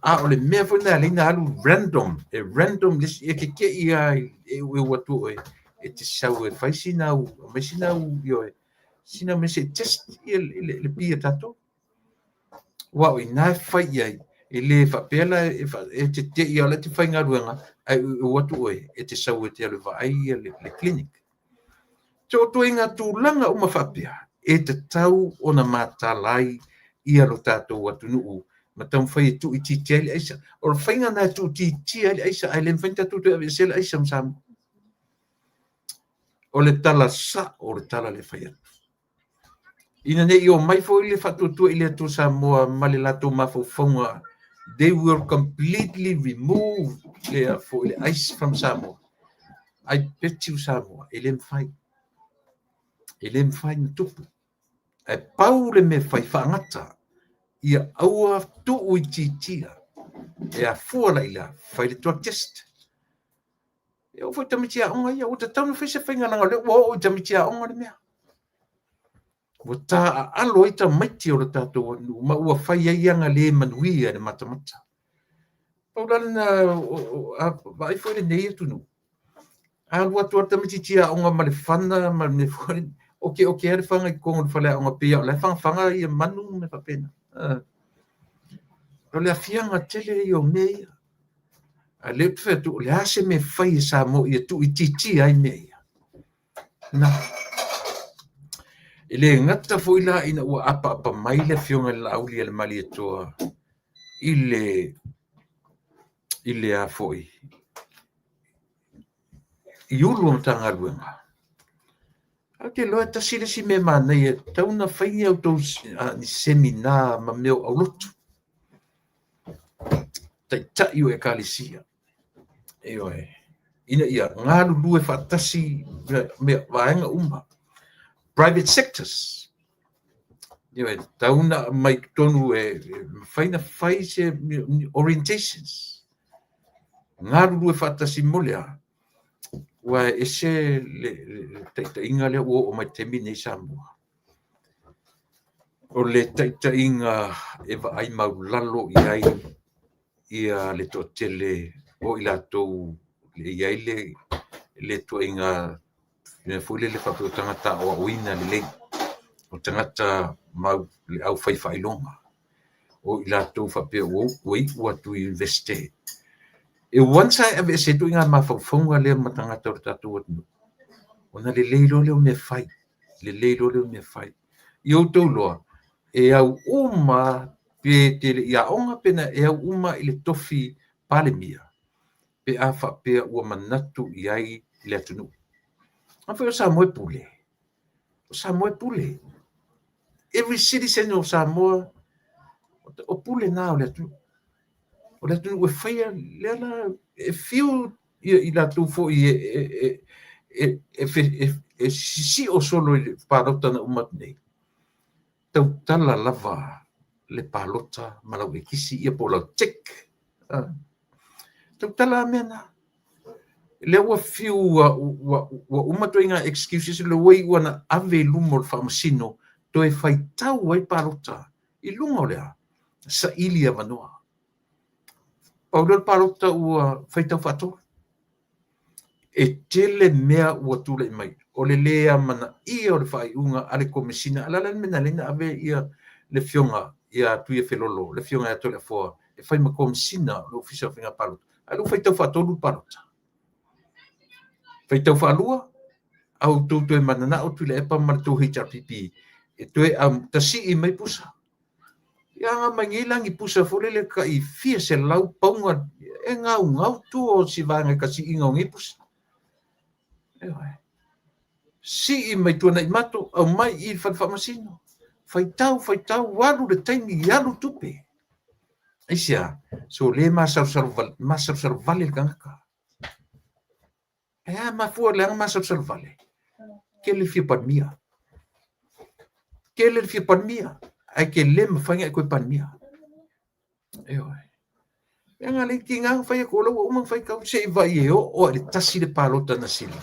A o le mea foi lena e ala ai ona alu random, e random le isi, e tetei lava e eu atu oe, e te sau e fai sina au, aumai sina au, ioe, sina mea se i test ia le pi a tatou. Aua o i ina e fai i ai, e le faapea la e tetei lava o la e te faigaluega, ae eu atu oe e te sau e te alu e vaai le clinic. So o ituaiga tulaga uma faapea, e tatau ona mataala ai ia lo tatou atunuu ma taumafai e tuuitiitia ai le aisa. O le faiga lena e tuuitiitia ai le aisa, ae le mafai ona tatou toe aveesea le aisa ma Samoa. O le tala sao o le tala lea e fai atu. Ina ne i omai foi le Faatuatua i le Atua Samoa ma le latou mafaufauga, they will completely remove le, foi, le ice from Samoa. I bet you Samoa, e le mafai. E le mafai ona tupu. Ae pau le mea e fai faagata, ia aua tuuitiitia. E afua la i le a, fai le drug test. E oo foi i tamaiti aoga ia, ua tatau ona fai se faiga leaga o lea ua oo i tamaiti aoga le mea. Ua taaalo ai tamaiti o le tatou atunuu ma ua fai ai aga le manuia i le matamata. Pau la lena, a vaai foi lenei atunuu, alu atu lava le tamaitiiti aoga ma le fana ma le mea foi, okeoke ai le fana i totonu o le faleaoga pei lava o la e fagafaga ia manu ma mea faapena. O le aafiaga tele ia o mea ia. A o lea ou te fai atu, o le a se mea e fai e Samoa ia tuuitiitia ai mea ia? Na. E le gata foi la ina ua apaapa mai le Afioga i le Laaulialemalietoa i le a foi i Ulu o Matagaluega. Ae ou te iloa e tasi le isi mea manaia e tatau ona fai ni a outou ni seminar ma mea o aulotu, taitai o Ekalesia, ioe, ina ia galulue faatasi mea vaega uma, private sectors, ioe, tatau ona aumai i totonu e mafai ona fai se orientations, galulue faatasi mo le a? Aua e ese le taitaiga lea ua oo mai i le taimi lenei i Samoa. O le taitaiga e vaai maulalo i ai ia le toatele o i latou e i ai le ituaiga mea foi lele faapea o tagata aoaoina lelei, o tagata mau le aufai faailoga, o i latou faapea ua iu atu i Universite. E once lava e aveese ai ituaiga mafaufauga lea ma tagata o le tatou atunuu, ona lelei loa lea o mea fai, lelei loa lea o mea fai. Ia outou iloa, e au uma pe te le i aoga pe na, e au uma i le tofi Palemia pe a faapea ua manatu i ai le atunuu. A foi o Samoa e pule, o Samoa e pule. Every citizen o Samoa, o pule na o le atunuu. O le atunuu e faia lea la e fiu i latou foi e sisio solo i le palota na uma atu nei, tautala lava le palota ma lau ekisi ia po o lau tick. Tautala a mea na. Lea ua fiu ua uma ituaiga excuses lea ua iu ina ave i luma o le Faamasino toe faitau ai palota i luga o le a? Saili avanoa. Pau lea o le palota ua faitau faatolu. E tele mea ua tulai mai o le lē amanaia o le faaiuga a le Komesina. A o le a la le mea na ala ai ona ave le Afioga ia Tuiafelolo, le Afioga ia Toleafoa e fai ma Komesina o le Ofisa o Faiga Palota, a o lea ua faitau faatolu le palota? Faitau faalua, a ua outou toe mananao Tuilaepa ma le tou HRPP e toe tasii mai pusa. Ia aga mai nei la ni pusa foi lele tai fia selau pauga e gaugau tua o si vaega i tasiiga o nei pusa. Ioe. Sii mai Tuanaimato, aumai i le fale faamasino. Faitau, faitau, alu le taimi, alu tupe. Aisea? So le masalosalo, masalosalo vale le tagata. Ae a mafua leaga masalosalo vale? Tele le fia Palemia. Tele le fia Palemia, ae te le mafai ona e toe Palemia. Ioe. Leaga le tiga ona fai atu o la ua uma ona faitau se i vaai e oo lava i le 1 le palota na sili.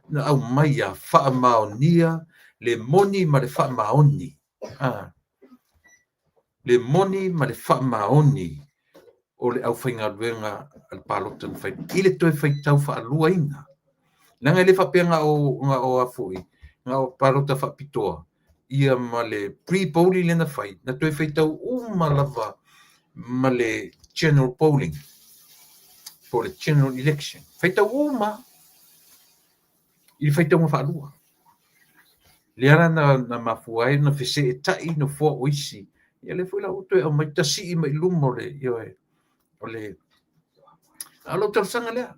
Na aumai a faamaonia le moni ma le faamaoni. Le moni ma le faamaoni o le aufaigaluega a le palota na fai i le toe faitau faaluaina. Leaga e le faapea na o a foi, na o palota faapitoa ia ma le pre-polling lea na fai, na toe faitau uma lava ma le general polling po o le general election. Faitau uma i le faitauga faalua. Lea la na mafua ai ona feseetai nofoa o isi. Ia lea foi la ua toe aumai tasii mai i luma o le, ioe, o le a o lou talosaga lea.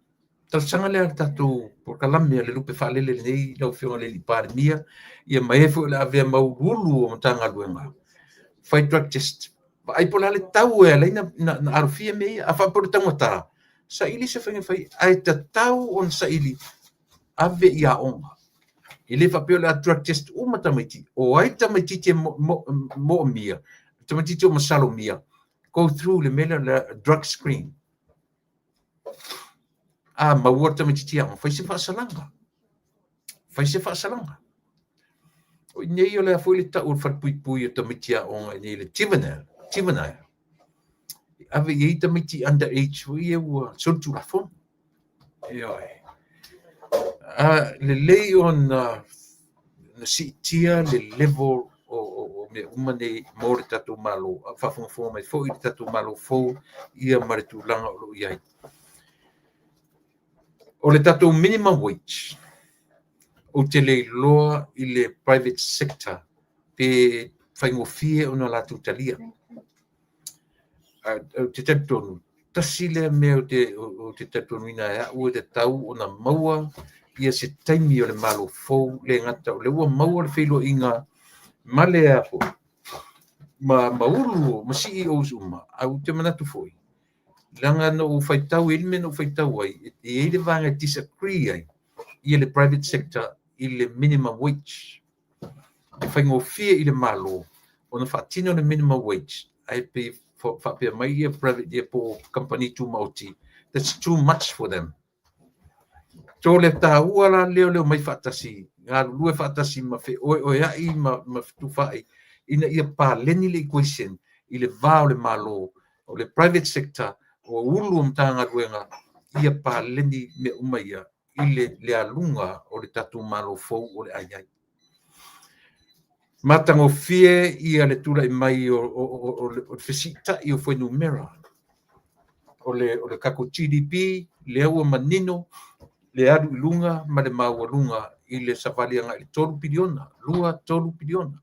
Talosaga lea a le tatou polokalame a le Lupe Faalele lenei lau Afioga i le Palemia, ia ma e foi o le a avea ma uluulu o Matagaluega. Fai drug test. Vaai po o le a le tau e ala ai na alofia mea ia. A faapea o le taugata, saili se faiga e fai ai, ae tatau ona saili ave i aoga. E le faapea o le a drug test uma tamaiti. O ai tamaitiiti e moomia, tamaitiiti o masalomia, go through le mea lea o le drug screen. A maua le tamaitiiti aoga, fai se faasalaga. Fai se faasalaga. O i nei o le a foi le tau o le falepuipui o tamaiti aoga i nei le juvenile, juvenile. Ave i ai tamaiti under age foi ia ua solitulafono. Ioe. A lelei ona siitia le level o mea uma nei mo le tatou Malo, a o faafogafoga mai foi le tatou Malo fou ia ma le tulaga o lo o i ai. O le tatou minimum wage, ou te le iloa i le private sector pe faigofie ona latou talia. Ou te talitonu, tasi lea mea ou te talitonuina e au e tatau ona maua ia se taimi o le Malo fou, le gata o lea ua maua le feiloaiga ma le a foi, ma ulu ma CEOs uma, ae ou te manatu foi, leaga na ou faitau i le mea na ou faitau ai, e i ai le vaega e disagree ai ia le private sector i le minimum wage. E faigofie i le Malo ona faatino le minimum wage, ae pei faapea mai ia private ia po o kamupani tumaoti, that's too much for them. So le taua la lea o le omai faatasi, galulue faatasi ma feoeoeai ma fetufaai, ina ia paleni le equation i le va o le Malo, o le private sector, o ulu o Matagaluega, ia paleni mea uma ia i le aluga o le tatou Malo fou o le a i ai. Matagofie ia le tulai mai o le fesiitai o fuainumera o le tatou GDP, lea ua manino le alu i luga ma le maualuga i le savali agai i le 3 piliona, 2, 3 piliona.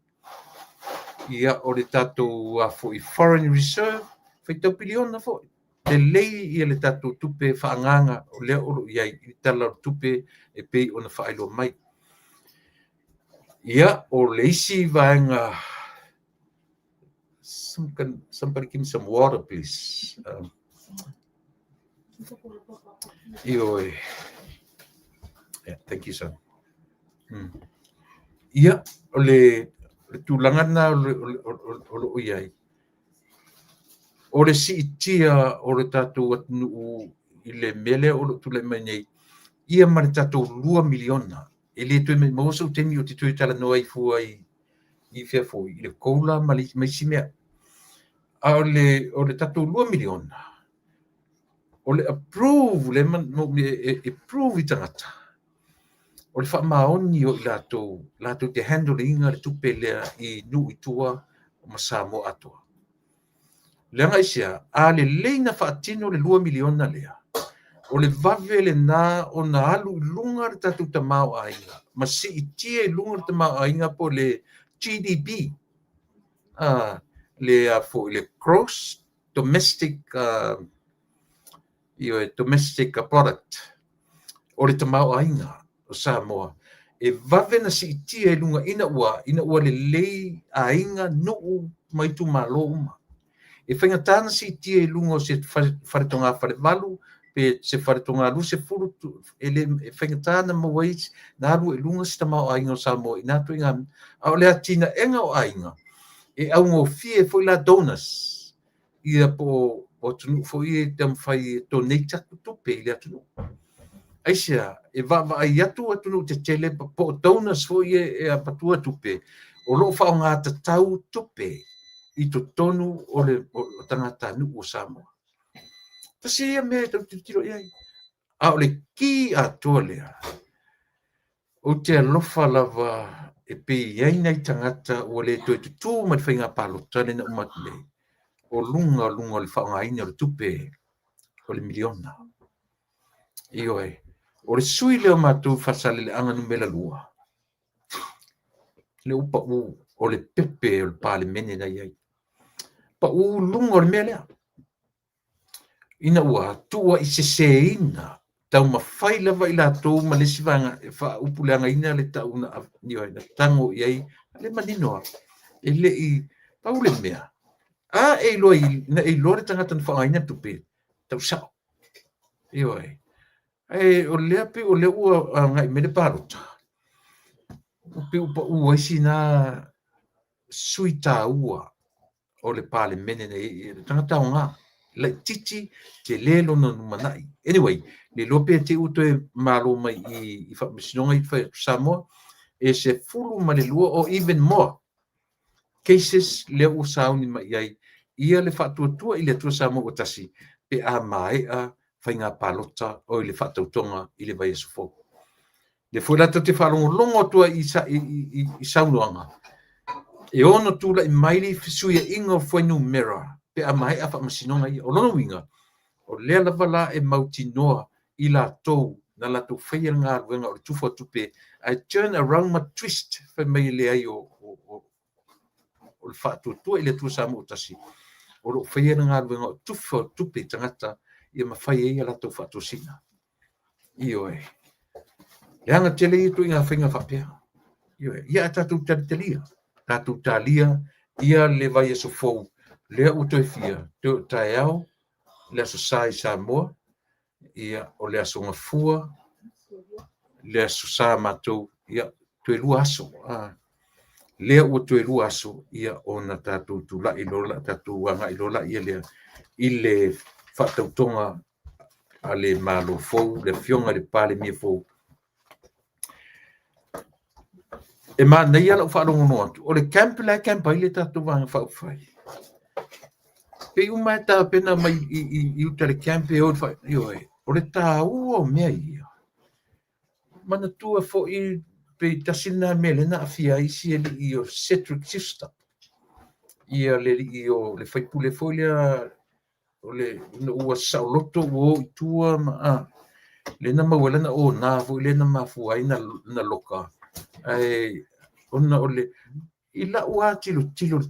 Ia o le tatou foi foreign reserve, faitau piliona foi. Lelei ia le tatou tupe faaagaaga o lea o lo o i ai i le Tala o le Tupe e pei ona faailoa mai. Ia, o le isi vaega, somebody give me some water, please. Ioe. Yeah, thank you, sir. Ia, o le tulaga lena o lo o i ai. O le siitia o le tatou atunuu i le mea lea o lo o tulai mai nei, ia ma le tatou $2 miliona. E le toe maua sou taimi ou te toe talanoa ai fua i fea foi, i le COLA ma isi mea. A o le tatou $2 miliona, o le approve le e approve i tagata, o le faamaoni o i latou, latou te handle ina le tupe lea i nuu i tua ma Samoa atoa. Leaga aisea, a lelei na faatino le $2 miliona lea, o le vave lena ona alu i luga le tatou tamaoaiga ma siitia i luga le tamaoaiga po o le GDP, le foi le gross domestic domestic product o le tamaoaiga o Samoa, e vave na siitia i luga ina ua lelei aiga, nuu ma itumalo uma. E faigata na siitia i luga o se faletoga falevalu pe se faletoga 20, e le faigata na maua ai na alu ai i luga se tamaoaiga o Samoa i na ituaiga. A o le atinaega o aiga, e augofie foi la donors, ia po o atunuu foi ia e taumafai e donate atu tupe i le atunuu. Aisea, e vaavaai atu atunuu tetele po o donors foi ia e avatua tupe, o lo o faaaoga tatau tupe i totonu o le tagatanuu o Samoa. Tasi ia mea e tau tilotilo i ai. A o le ki atoa lea, ou te alofa lava e pei e i ai nai tagata ua le toe tutū mai le faiga palota lea na uma atu nei, o luga o le faaaogaina o le tupe o le miliona. Ioe, o le sui lea o matou Faasaleleaga Nu.2, le ua pau o le pepe o le Palemene na i ai. Pau luga o le mea lea. Ina ua tuuaiseseina taumafai lava i latou ma le isi vaega e faaupuleagaina le tau na tago i ai, le manino lava, e le i pau le mea, a e iloa na e iloa le tagata na faaaogaina le tupe, tau sao. Ioe. Ae o lea pei o lea ua agai mai le palota, ua pei ua pau ai sina sui taua o le Palemene nei, le tagata aoga, laitiiti, tele lona lumanai. Anyway, le iloa pe te i ua toe malo mai i faamasinoga i fai atu Samoa, e 12 or even more cases lea ua sauni mai i ai ia le faatuatua i le Atua Samoa ua tasi pe a maea faiga palota o i le faatautoga i le vaiaso fou. Le foi la tatou te faalogologo atu ai i saunoaga, e ono tulai mai le fesuiaiga o fuainumera pe a maea faamasinoga ia. O lona uiga, o lea lava la e mautinoa i latou na latou faia le galuega o le tufa o tupe, ae turn around ma twist fai mai e leai o le faatuatua i le Atua Samoa ua tasi, o lo o faia le galuega o tufa o tupe i tagata ia ma fai ai a latou faatosina. Ioe. Leaga tele ia ituaiga faiga faapea. Ioe. Ia a tatou talitalia, tatou talia ia le vaiaso fou, lea ua toe fia, toe o taeao, le Aso Sa i Samoa, ia o le Aso Gafua, le Aso Sa matou, ia toe 2 aso. Lea ua toe 2 aso, ia ona tatou tulai loa, tatou agai loa la ia lea i le faatautoga a le Malo fou, le afioga i le Palemia fou. E manaia lau faalogologo atu, o le camp la e camp ai le tatou Vaega Faaupufai. Pei uma e tapena mai i uta le camp e o ioe, o le taua o mea ia. Manatua foi pe tasi lena mea lea na aafia ai si alii o Cedric Schuster. Ia le alii o le faipule foi lea o le ua saoloto ua o i tua ma lea na maua ai lana ona foi lea na mafua ai na loka. Ae ona o le i lau lava tilotilo i le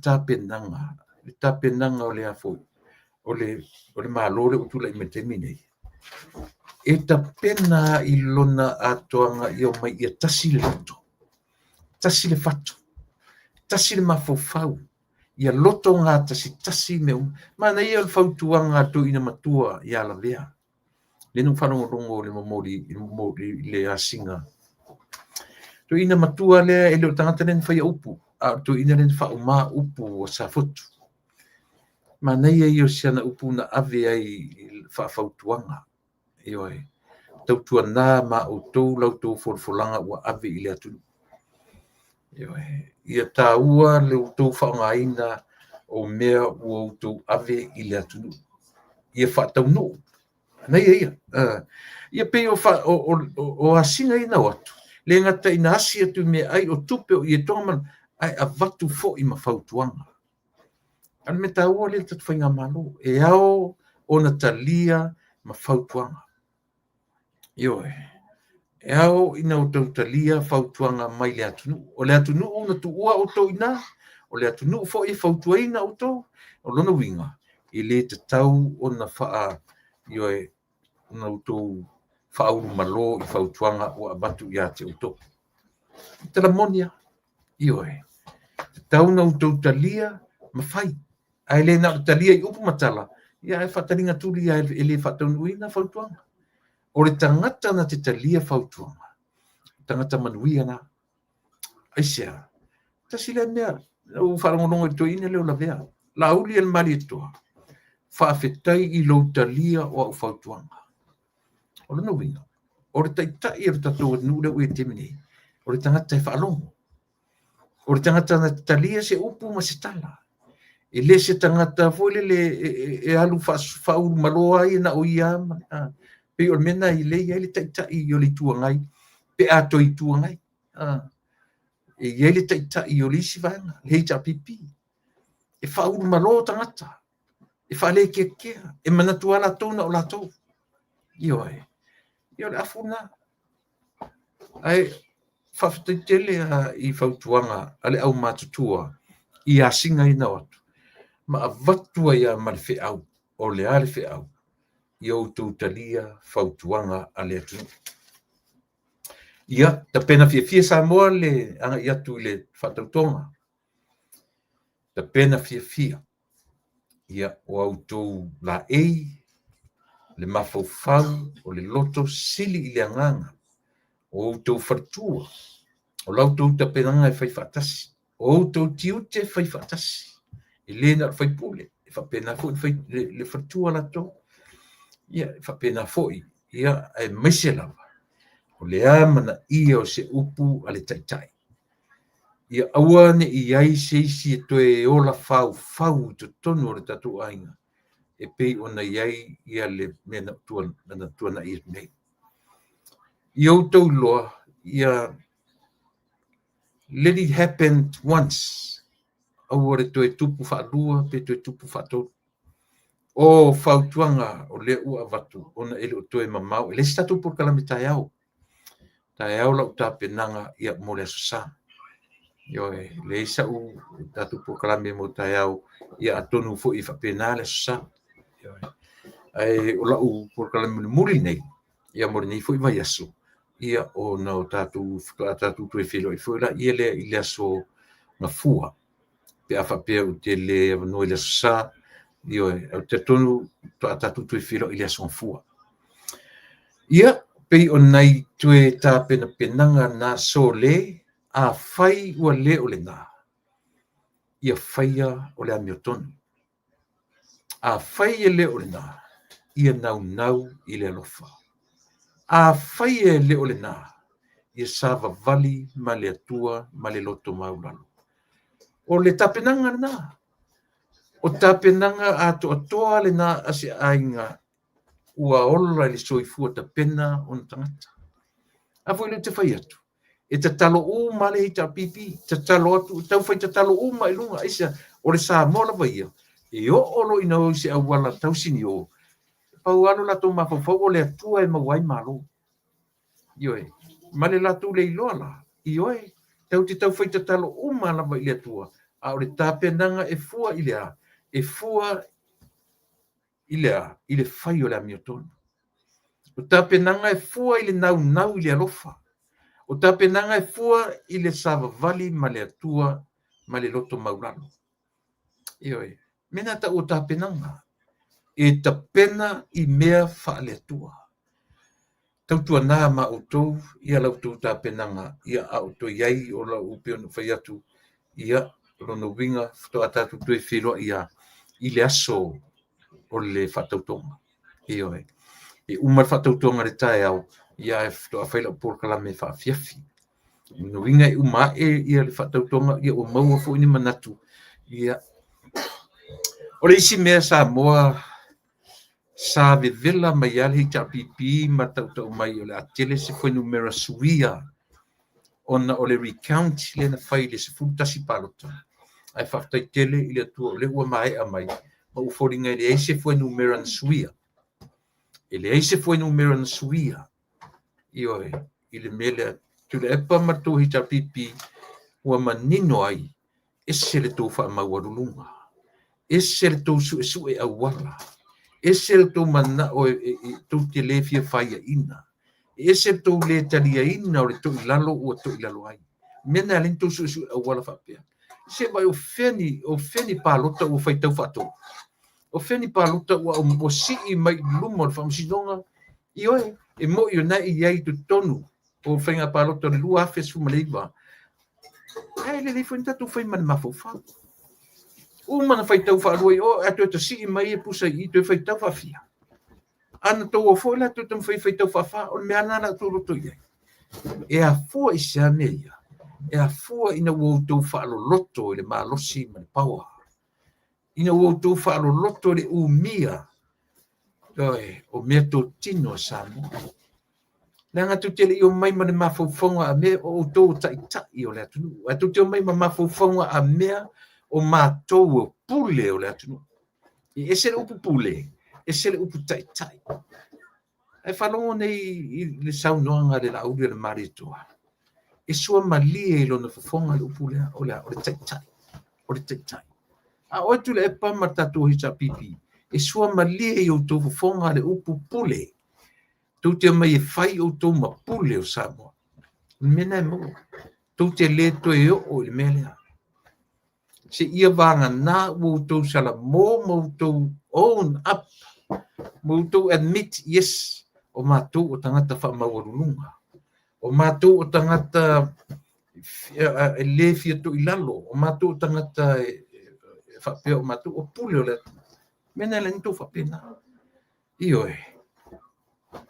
tapenaga o le afoi o le Malo lea ua tulai mai i le taimi nei, e tapena i lona atoaga ia omai ia tasi le loto, tasi le fatu, tasi le mafaufau, ia loto gatasi mea uma. Manaia o le fautuaga a le toeaina matua ia Lavea, lea na ou faalogologo i le momoli i le asiga. Toeaina matua lea e le o le tagata lea na faia upu, a o le toeaina lea na faauma upu a Safotu. Manaia ia o si ana upu na ave ai i faafautuaga. Ioe. Tautuana ma outou la outou folafolaga ua ave i le atunuu. Ioe. Ia taua le outou faaaogaina o mea ua outou ave i le atunuu. Ia faataunuu. Manaia ia. Ia pei o asiga ia na o atu, le gata ina asi atu i meaai o tupe o ietoga ma, ae avatu foi ma fautuaga. A o le mea taua lea i le tatou faigamalo, e ao ona talia ma fautuaga. Ioe. E ao ina outou talia fautuaga mai le atunuu. O le atunuu na tuua outou i ina, o le atunuu foi e fautuaina outou. O lona uiga, e le tatau ona ioe, ona outou faaulumalo i fautuaga ua avatu ia te outou. O tala moni lava. Ioe. Tatau ona outou talia ma fai. Ae le na o le talia i upu ma tala, ia ae faataliga tuli lava e le faataunuuina fautuaga. O le tagata na te talia fautuaga, tagata manuia na. Aisea? Tasi lea mea, na ou faalogologo i le toeaina lea o Lavea, Laauli e le Malietoa, faafetai i lou talia o au fautuaga. O lona uiga, o le taitai o le tatou atunuu lea ua i ai i le taimi nei, o le tagata e faalogo. O le tagata na te talia se upu ma se tala. E le se tagata foi lele e alu faaulumalo lava ia na o ia lava. Pei o le mea lena e lea e i ai le taitai o le Itu Agai pe a toe Itu Agai. E i ai le taitai o le isi vaega, le HRPP. E faaulumalo tagata, e faalekeakea, e manatu lava latou na o latou. Ioe. Ia o le afu lena. Ae faafetai tele lava i fautuaga a le aumatutua i asiga ia na o atu, ma avatu ai lava ma le feau. O le a le feau? Ia outou talia fautuaga a le atunuu. Ia, tapena fiafia Samoa le agai atu i le faatautoga. Tapena fiafia. Ia, o a outou laei, le mafaufau, o le loto sili i le agaga, o outou faletua, o la outou tapenaga e fai faatasi, o outou tiute fai faatasi, e le na o le faipule, e faapena foi le faletua latou. Ia, e faapena foi, ia, aemaise lava, o le amanaia o se upu a le taitai. Ia aua ne i i ai se isi e toe ola faufau i totonu o le tatou aiga, e pei ona i ai ia le mea na tuanai atu nei. Ia outou iloa, ia let it happen once, aua le toe tupu faalua pe toe tupu faatolu. O fautuaga o lea ua avatu ona e le o toe mamao, e leai se tatou polokalame taeao. Taeao lau tapenaga ia mo le Aso Sa. Ioe, leai sau tatou polokalame mo taeao, ia atonu foi e faapena le Aso Sa. Ioe. Ae o lau polokalame mulimuli nei, ia mo lenei foi vaiaso, ia ona o tatou faatoa tatou toe feiloai foi laia lea i le aso Gafua, pe a faapea ou te le avanoa i le Aso Sa, ioe, ae ou te talitonu faatoa tatou toe feiloai i le aso Gafua. Ia, pei o nai toe tapenapenaga na sole, afai ua le o lena, ia faia o le amiotonu. Afai e le o lena, ia naunau i le alofa. Afai e le o lena, ia savavali ma le Atua ma le loto maualalo. O le tapenaga lena. O tapenaga atoatoa lena a se aiga ua ola i le soifua tapena ona tagata. A foi lea ou te fai atu, e tatalo uma le HRPP, tatalo atu, taufai tatalo uma i luga, aisea, o le Samoa lava ia, e oo loa ina o i se auala tausinio, pau lava lo latou mafaufau o le Atua e maua ai malo. Ioe, ma le latou le iloa la, ioe, tatou te taufai tatalo uma lava i le Atua, a o le tapenaga e fua i le a? E fua i le a? I le fai o le amiotonu. O tapenaga e fua i le naunau i le alofa. O tapenaga e fua i le savavali ma le Atua ma le loto maualalo. Ioe, mea na taua o tapenaga, e tapena i mea faale-Atua. Tautuana ma outou ia la outou tapenaga, ia a o toe i ai o lau pei ona fai atu, ia o lona uiga faatoa tatou toe feiloai lava i le aso o le faatautoga. Ioe. E uma le faatautoga i le taeao, ia ae faatoa fai lau polokalame faafiafi. O lona uiga e uma ae ia le faatautoga, ia ua maua foi ni manatu. Ia, o le isi mea Samoa sa vevela mai lava le HRPP ma tautau mai o le a tele se fuainumera suia ona o le recount lea na fai i le 11 palota. Ae faafetai tele i le Atua o lea ua maea mai ma ua foliga e leai se fuainumera na suia. E leai se fuainumera na suia. Ioe, i le mea lea, Tuilaepa ma le tou HRPP ua manino ai, ese le tou faamaualuluga, ese le tou suesue auala, ese le tou manao e tou te le fia faiaina, ese le tou le taliaina o le toilalo ua toilalo ai. O mea na e ala ai ona tou suesue auala faapea. Se vaai o fea ni palota ua faitau faatolu? O fea ni palota ua sii mai i luma o le faamasinoga? Ioe, e moi o na e i ai i totonu o faiga palota o le 2019. Ae lelei foi na tatou fai ma le mafaufau. Uma na faitau faalua i o, ae toe tasii mai e pusa i i, toe faitau faafia. A na tou o foi la toe taumafai e faitau faafa, o le mea lena la outou loto i ai. E afua i se a mea ia? E afua ina ua outou faaloloto i le malosi ma le power. Ina ua outou faaloloto i le umia o meatotino a Samoa. Leaga tou te le i omai ma le mafaufauga a mea o outou o taitai o le atunuu, ae tou te omai ma mafaufauga a mea o matou o pule o le atunuu. E ese le upu pule, ese le upu taitai. Ae faalogo nei i le saunoaga a le Laauli a le Malietoa, e suamalie i lona fofoga le upu lea, o le a? O le taitai, o le taitai. A oe Tuilaepa ma le tatou HRPP, e suamalie i outou fofoga le upu pule. Tou te omai e fai outou ma pule o Samoa. O le mea lena e maua. Tou te le toe oo i le mea lea. Seia vagana ua outou salamo ma outou own up, ma outou admit, yes, o matou o tagata faamaualuluga. O matou o tagata e le fia toilalo, o matou o tagata e faapea o matou o pule o le atunuu. Mea na e ala ai ona outou faapena. Ioe,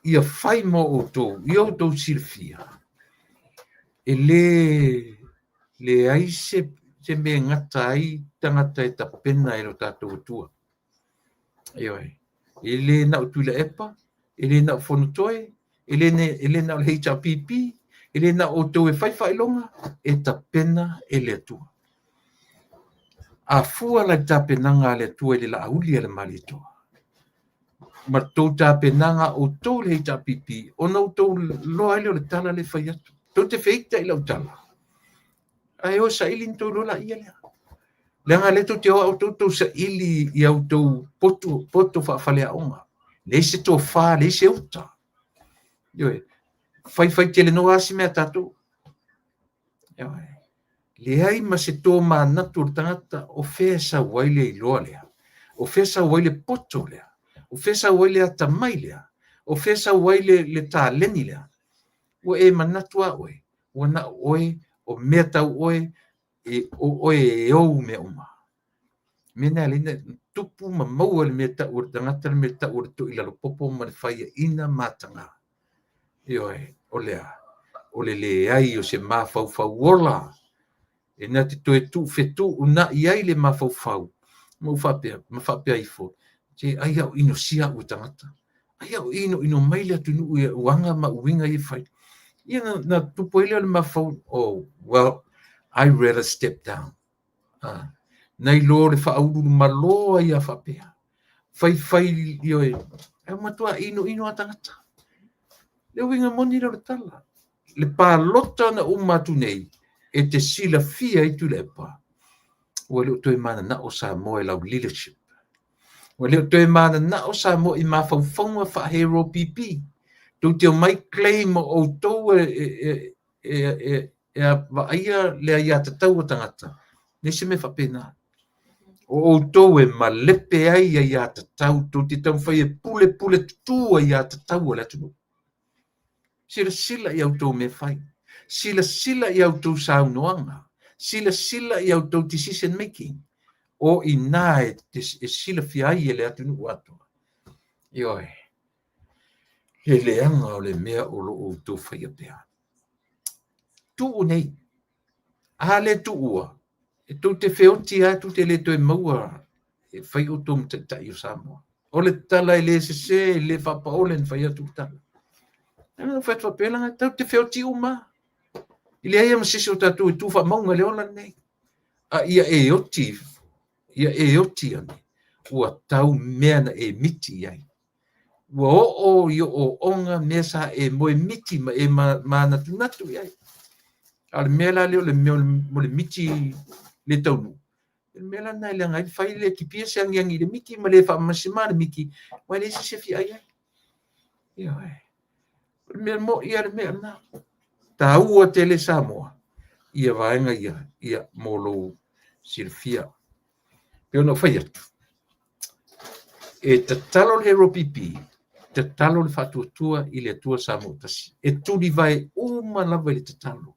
ia fai mo outou, ia outou silafia, e le leai se mea e gata ai tagata e tapena e lo tatou Atua. Ioe, e le na o Tuilaepa, e le na o Fonotoe, e le na o le HRPP, e le na o outou e fai faailoga, e tapena e le Atua. A fua la i le tapenaga a le Atua i le Laauli a le Malietoa, ma tou tapenaga outou le HRPP, ona outou iloa ai lea o le tala lea e fai atu. Tou te feita i lau tala, ae o e saili ona outou iloa laia lea. Leaga lea tou te o a outou saili i outou poto faafaleaoga. Leai se tofa, leai se uta. Ioe, faifai tele noa lava si mea a tatou. Ioe, leai ma se tomanatu o le tagata o fea e sau ai le iloa lea, o fea e sau ai le poto lea, o fea e sau ai le atamai lea, o fea e sau ai le taleni lea. Ua e manatu lava oe, ua na o oe, o mea tau oe, e, o oe e ou mea uma. Mea na e ala ai ona tupu ma maua le mea tau o le tagata, le mea tau o le toilalopopo ma le faiaina mataga. Ioe, o le a? O le leai o se mafaufau ola e na te toe tuufetuunai ai le mafaufau ma ua faapea, ma faapea ifo, se ai a o inosia au e tagata, ai a o inoino mai le atunuu i au aga ma uiga ia e fai. Ia na tupu ai lea o le mafaufau, oh, well, I rather step down. Ah, nai lo le faaululumalo ai a faapea. Faifai, ioe, ae matua inoino a tagata. Le uiga moni lea o le tala. Le palota na uma atu nei, e te silafia ai Tuilaepa, ua le o toe mananao Samoa i lau leadership. Ua le o toe mananao Samoa i mafaufauga faa-hero PP. Tou te omai claim o outou e vaaia le aiatatau a tagata. Leai se mea faapena. O outou e malepe ai aiatatau, tou te taumafai e pulepule tutu aiatatau a le atunuu. Silasila i a outou mea fai. Silasila i a outou saunoaga. Silasila i a outou decision making. O i ina e silafia ai e le atunuu atoa. Ioe. Le leaga o le mea o lo o outou faia pea. Tuu nei. A le tuua, e tou te feoti lava tou te le toe maua e fai outou ma taitai o Samoa. O le tala e le sese, e le faapaole na fai atu le tala. E na fai atu faapea, leaga tatou te feoti uma lava. E leai lava ma se isi o tatou e tu faamauga i le ola lenei. A ia e oti, ia e oti ane, ua tau mea na e miti i ai. Ua oo i ooooga mea sa e moemiti ma e manatunatu i ai. A o le mea la lea o le mea o le miti le taunuu, o le mea la lena e leaga ai le fai le tipia se agiagi i le miti ma le faamasima le miti, aua e leai se isi e fia ai ai. Ioe. O le mea moni lava le mea lena. Taua tele Samoa ia vaega ia, ia mo lou silafia. Pei ona ou fai atu, e tatalo le HRPP, tatalo le faatuatua i le Atua Samoa tasi. E tulivae uma lava i le tatalo.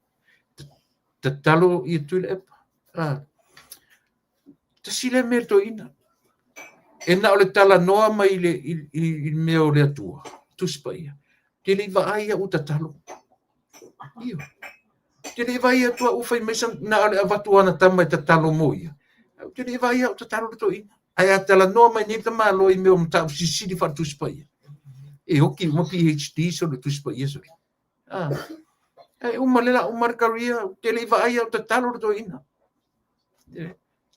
Tatalo ia Tuilaepa. Ah. Tasi lea mea toeaina. E na o le talanoa mai i le, i, i, i mea o le Atua, Tusi Paia. Te le i vaai au tatalo. Ioe. Te le i vaai atu au fai mai na o le avatu ana tama e tatalo mo ia. Ou te le i vaai au tatalo le toeaina. Ae a talanoa mai nei tamaloa i mea o mataupu silisili faale-Tusi Paia. E oki uma PhD so le Tusi Paia so. Ah. Ae uma le la uma le career, ou te le i vaai au tatalo le toeaina.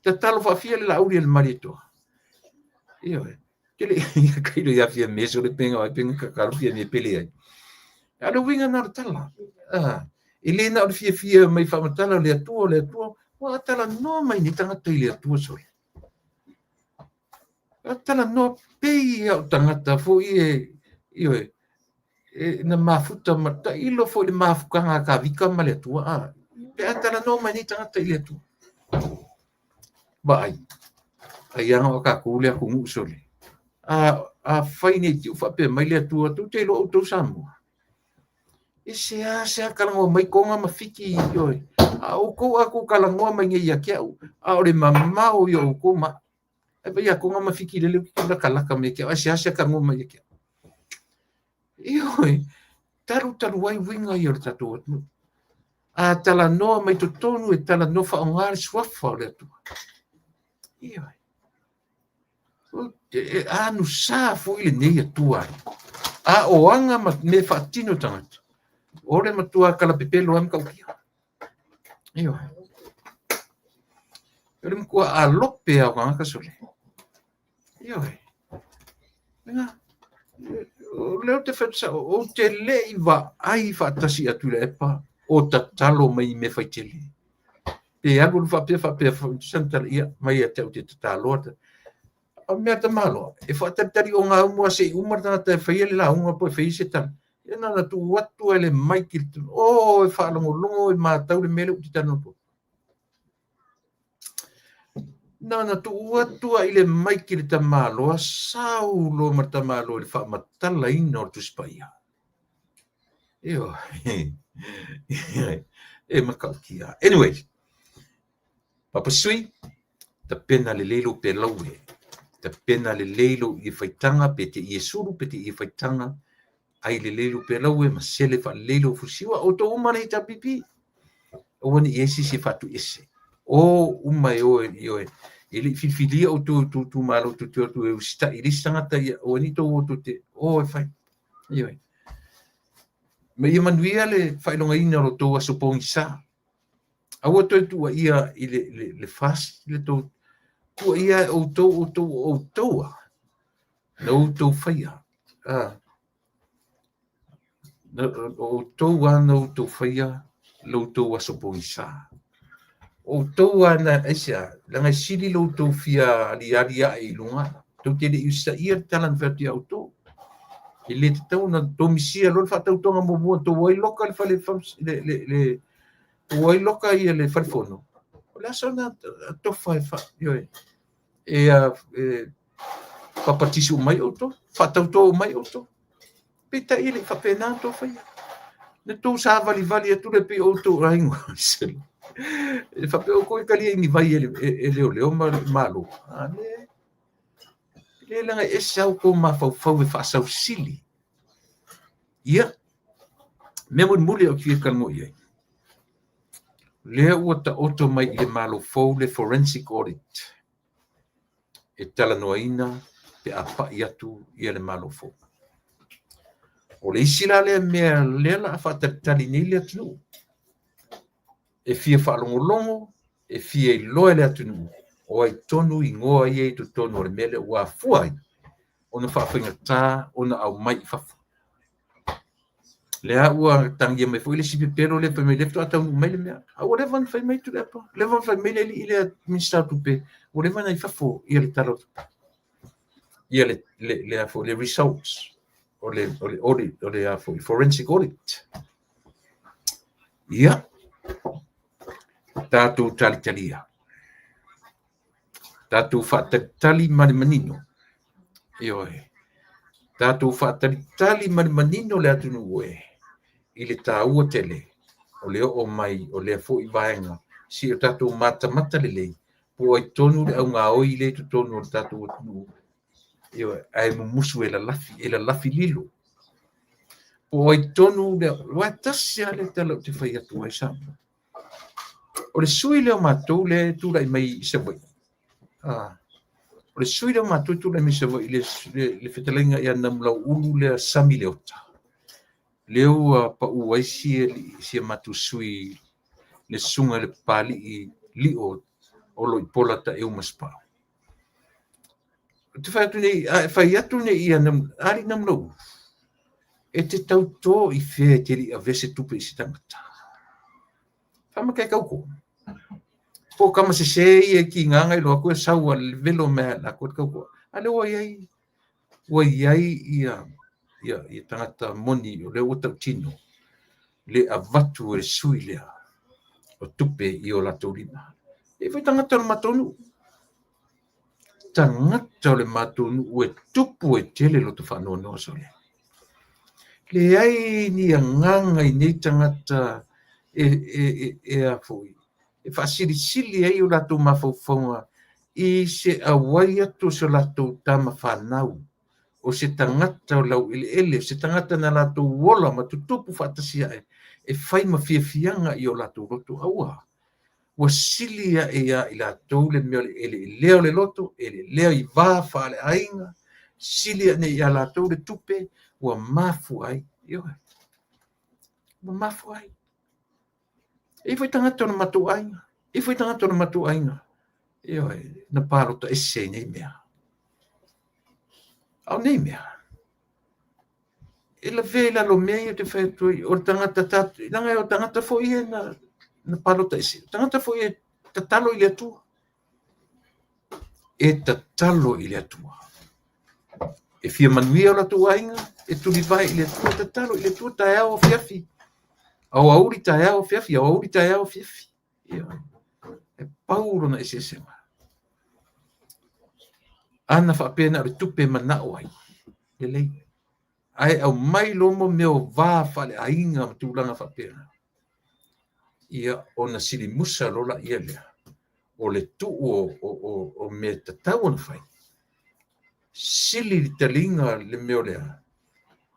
Tatalo faafia le Laauli e le Malietoa. Ioe. Te le ia kailo ia fia me so le penga ai penga tatalo fia me pele ai. A le uiga na o le tala. Ah, e le na o le fiafia mai faamatala o le Atua, o le Atua, ua talanoa mai nei tagata i le Atua sole. A talanoa pei ia o tagata foi e, ioe, e, na mafuta ma tailo foi le mafutaga a Kavika ma le Atua. A, pe a talanoa mai nei tagata i le Atua. Vaai, ai ana o tatou le atunuu sole. A, afai nei te i ua faapea mai le Atua, tou te iloa outou Samoa. E seasea talanoa mai Toga ma Fiti, ioe. A outou a outou talanoa mai nei ia te au, a o le mamao ia o outou ma au. Ai vaai ia Toga ma Fiti lele ou te latalata mai ia te au, ae seasea talanoa mai ia te au. Ioe, talu talu ai uiga ia o le tatou atunuu. A talanoa mai totonu e talanoa faaaoga le suafa o le Atua. Ioe. E anusa foi lenei Atua ai. A o aga ma mea faatino tagata, o le matua kalapepelo ai matautia. Ioe. O le matua alope a o tagata sole. Ioe. Nga, o lea ou te fai atu sao, ou te le i vaai faatasi atu i Tuilaepa o tatalo mai i mea faitele. Pe alu alu faapea faapea sana tala, ia, mai ia te au te tataloa. O mea tamaloa, e faatalitali o ngā umu a se i uma le tagata e faia le lauga po e faia se tala. Ia na ona tuu atu e le mic i le, o, e faalogologo e matau le mea lea ou te talanoa atu ai. Na ona tuu atu lava i le mic i le tamaloa, sau loa ma le tamaloa i le faamatalaina o le Tusi Paia. Ioe. E matautia. Anyway, Papa Sui, tapena lelei lou pelaue. Tapena lelei lou ie faitaga, pe te ie sulu, pe te ie faitaga, ai lelei lou pelaue ma sele faalelei lou fusiua. Outou uma le HRPP. Aua ne i i ai se isi e faatuiese. O uma e o ioe. E le i filifilia outou e outou itumalo tou te o atu e usitai i le isi tagata ia aua ne i tou o tou te o e fai. Ioe. Ma ia manuia le faailogaina o lo outou aso pogisa. Aua toe tuuaia i le, le, le FAST le tou tuuaia e outou outou o outou a na outou faia. Ah. O outou lava na outou faia lo outou aso pogisa. O outou lava na, aisea, leaga e sili lo outou fia aliali ae i luga. Tou te le i usitaia le tala na fai atu ia outou. E le tatau ona tou misia loa le faatautoga muamua, tou o ai loka le fale, le, le, le, tou o ai loka ia le fale fono. O le aso lena tofa e fa, ioe, e, e papatisu mai outou, faatauto mai outou. Peitai e le i faapena ona tou faia. Na tou savalivali atu lea pei o outou aiga. E faapea outou e talia i ni vai e leoleo ma le Malo. A le, le leaga e ese lava outou mafaufau e faasausili. Ia, mea mulimuli ou te fia talanoa i ai, lea ua taoto mai i le Malo fou le forensic audit e talanoaina pe a pai atu ia le Malo fou. O le isi la lea mea lea la a faatalitali nei le atunuu, e fia faalogologo, e fia iloa e le atunuu o ai tonu igoa ia i totonu o le mea lea ua afua ai ona faafaigata ona aumai i fafo. Lea ua tagia mai foi le isi pepelo lea fai mai lea faatoa taunuu mai le mea. A ua leva ona fai mai Tuilaepa, leva ona fai mai le alii lea Minisita o Tupe, ua leva ona i fafo ia le tala o tupe. Ia le results o le audit, o le forensic audit. Ia, tatou talitalia. Tatou faatalitali ma le manino. Ioe. Tatou faatalitali ma le manino le atunuu e i le taua tele o le oo mai o lea foi vaega si o tatou matamata lelei po ai tonu le augaoi le totonu o le tatou atunuu. Ioe, ae mumusu e lalafi lilo. Po ai tonu le aua tasi lava le tala ou te fai atu ai Samoa. O le sui lea o matou lea e tulai mai i Savaii. O le sui lea o matou e tulai mai i Savaii le fetalaiga ia Namulauulu lea Sami Leota. Lea ua pau ai si matou sui le susuga i le Papalii Lio o Loipola Taeu Masepau. Te fai atu nei, a e fai atu nei ia ali Namulauulu, e te tautō i fea e te li avea se tupe i se tagata. Whamaka e kauko. Po kama se se ia ki nganga i loa koe sau a le velo mea la koe kauko. A le ua iai ia ia tangata moni o le ua tautino le avatu e le sui lea o tupe i o latou lima. E foi tangata o le matou nuu. Tangata o le matou nuu e tupu e tele loto whaanoanoa sole. Le ai ni anganga i nei tangata e a foi. E faasilisili ai o latou mafaufauga i se auai atu o se latou tama whanau o se tagata o lau eleele, o se tagata na latou ola ma tutupu faatasi ae e fai ma fiafiaga i o latou loto. Aua, ua sili ae ia i latou le mea o le eleelea o le loto, eleelea i va faaleaiga, sili ae ia latou le tupe, ua mafua ai. Ioe, ua mafua ai. E foi tagata o le matou aiga, e foi tagata o le matou aiga. Ioe, na palota ese nei mea. Au nei mea. E lavea i lalo mea ia te fai atu ai, o le tagata langa o tagata foi ia na palota ese. Tagata foi e tatalo i le Atua. E tatalo i le Atua. E fia manuia o latou aiga, e tulivae i le Atua, tatalo i le Atua taeao afiafi. Aoauli taeao afiafi, aoauli taeao afiafi. Ioe. E pau lona eseesega. Ana faapea na o le tupe manao ai. Lelei. Ae au mai lomo mea o vā faaleaiga ma tulaga faapea. Ia ona silimusa lola ia lea. O le tuu o mea tatau ona fai. Sili le taliga le mea o lea.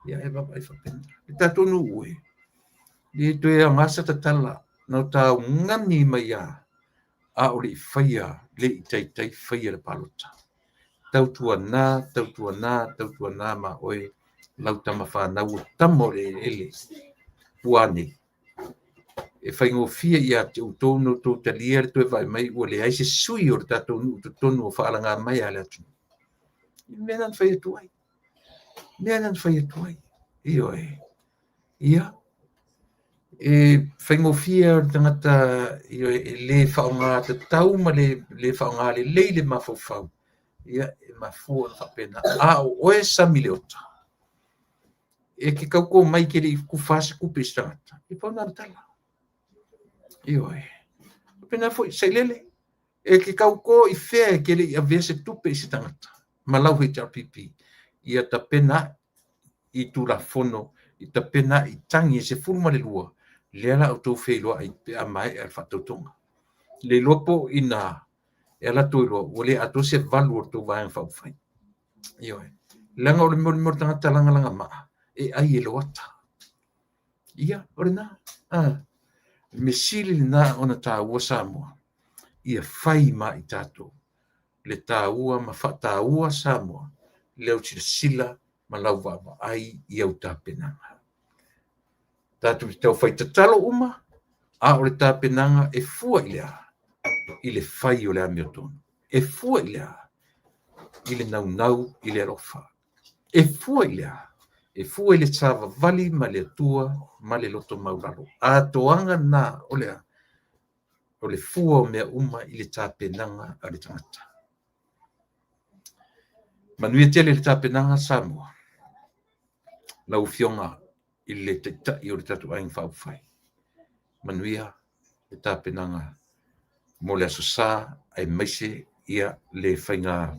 Ia e vaavaai faapena. Le tatou nuu e. Le toe aogā sa tatala. Na o taugani mai a. A o le i faia, le i taitai faia le palota. Tautuana, tautuana, tautuana ma oe lau tama whanau o tama o le eleele pua nei. E whaingofia ia te outou no tou talia le toe vaai mai ua leai se sui o le tatou nuu totonu o faalaga mai a le atunuu. Mea na fai atu ai. Mea na fai atu ai. Ioe. Ia. E whaingofia o le tagata ioe, e le whaonga tatau ma le whaonga lelei le mafaufau. Ia, e mafua na whapena. A o oe Sami Leota. E ke kauko mai ke le i kufa se kupe i se tagata. E pau nā le tala. Ioe. Pena foi, sailele. E ke kauko i whea e ke le i avea se tupe i se tagata. Ma lau HRPP. Ia tapena i tulafono, i tapena i tangi e se fulu ma le lua. Lea la au tau wheiloa ai pe a mai e whaatautonga. Le iloa po ina e ala tō iloa, ua le ato se valu o tō vaenga whaufai. Ioe. Langa o le mea o le tagata langa langa maa, e ai e loata. Ia, o lena. O le mea sili lena ona taua Samoa, ia fai ma i tatou le taua ma faataua Samoa i lau silasila ma lau vaavaai i au tapenaga. Tatou te tau fai tatalo uma, a o le tapenaga e fua i le a? I le fai o le amiotonu. E fua i le a? I le naunau i le alofa. E fua i le a? E fua i le savavali ma le Atua ma le loto maualalo. Atoaga lena o le a? O le fua o mea uma i le tapenaga a le tagata. Manuia tele le tapenaga Samoa. Lau Afioga i le Taitai o le tatou Aiga Faaupufai, manuia le tapenaga mo le Aso Sa aemaise ia le faiga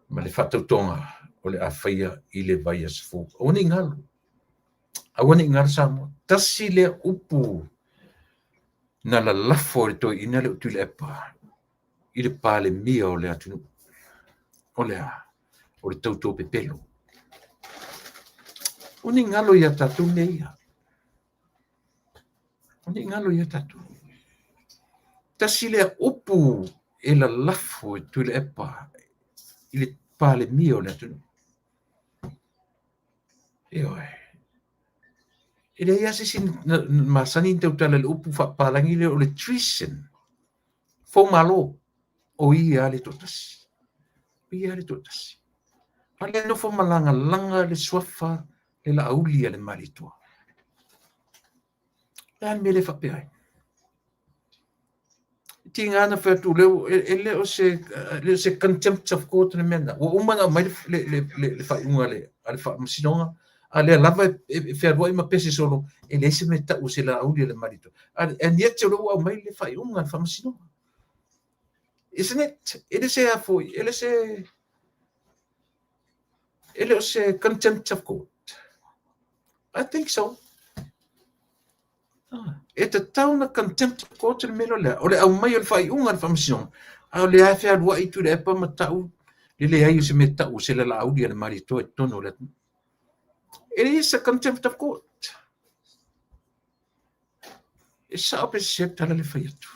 ma le faatautoga o le a faia i le vaiaso fou. Aua ne i galo, aua ne i galo Samoa. Tasi lea upu na lalafo e le toeaina lea o Tuilaepa i le Palemia o le atunuu. O le a? O le tauto pepelo. Aua ne i galo ia tatou mea ia. Aua ne i galo ia tatou. Tasi lea upu e lalafo e Tuilaepa i le Palemia o le atunuu. Ioe. E leai lava se isi masani ona tautala i le upu faapapalagi lea o le treason. Foumalo, o ia lava le toatasi. O ia lava le toatasi. A o lea e nofo ma lagalaga le suafa le Laauli a le Malietoa. O le a le mea lea e faapea ai? E tiga ona fai atu e le o se contempt of court le mea lena. Ua uma ona aumai le faaiuga a le Faamasinoga, a o lea lava e fealuai ma pese solo, e leai se mea e tau o se Laauli a le Malietoa. And yet o lea ua aumai le faaiuga a le Faamasinoga. Isn't it? E le se a foi, e le se e le o se contempt of court. I think so. E tatau na contempt of court le mea lea. O le aumai o le faaiuga a le Faamasinoga, a o lea e fealuai Tuilaepa ma tau le leai o se mea tau o se Laauli a le Malietoa i totonu o le atunuu. It is a contempt of court. E sao pe sese le tala le fai atu.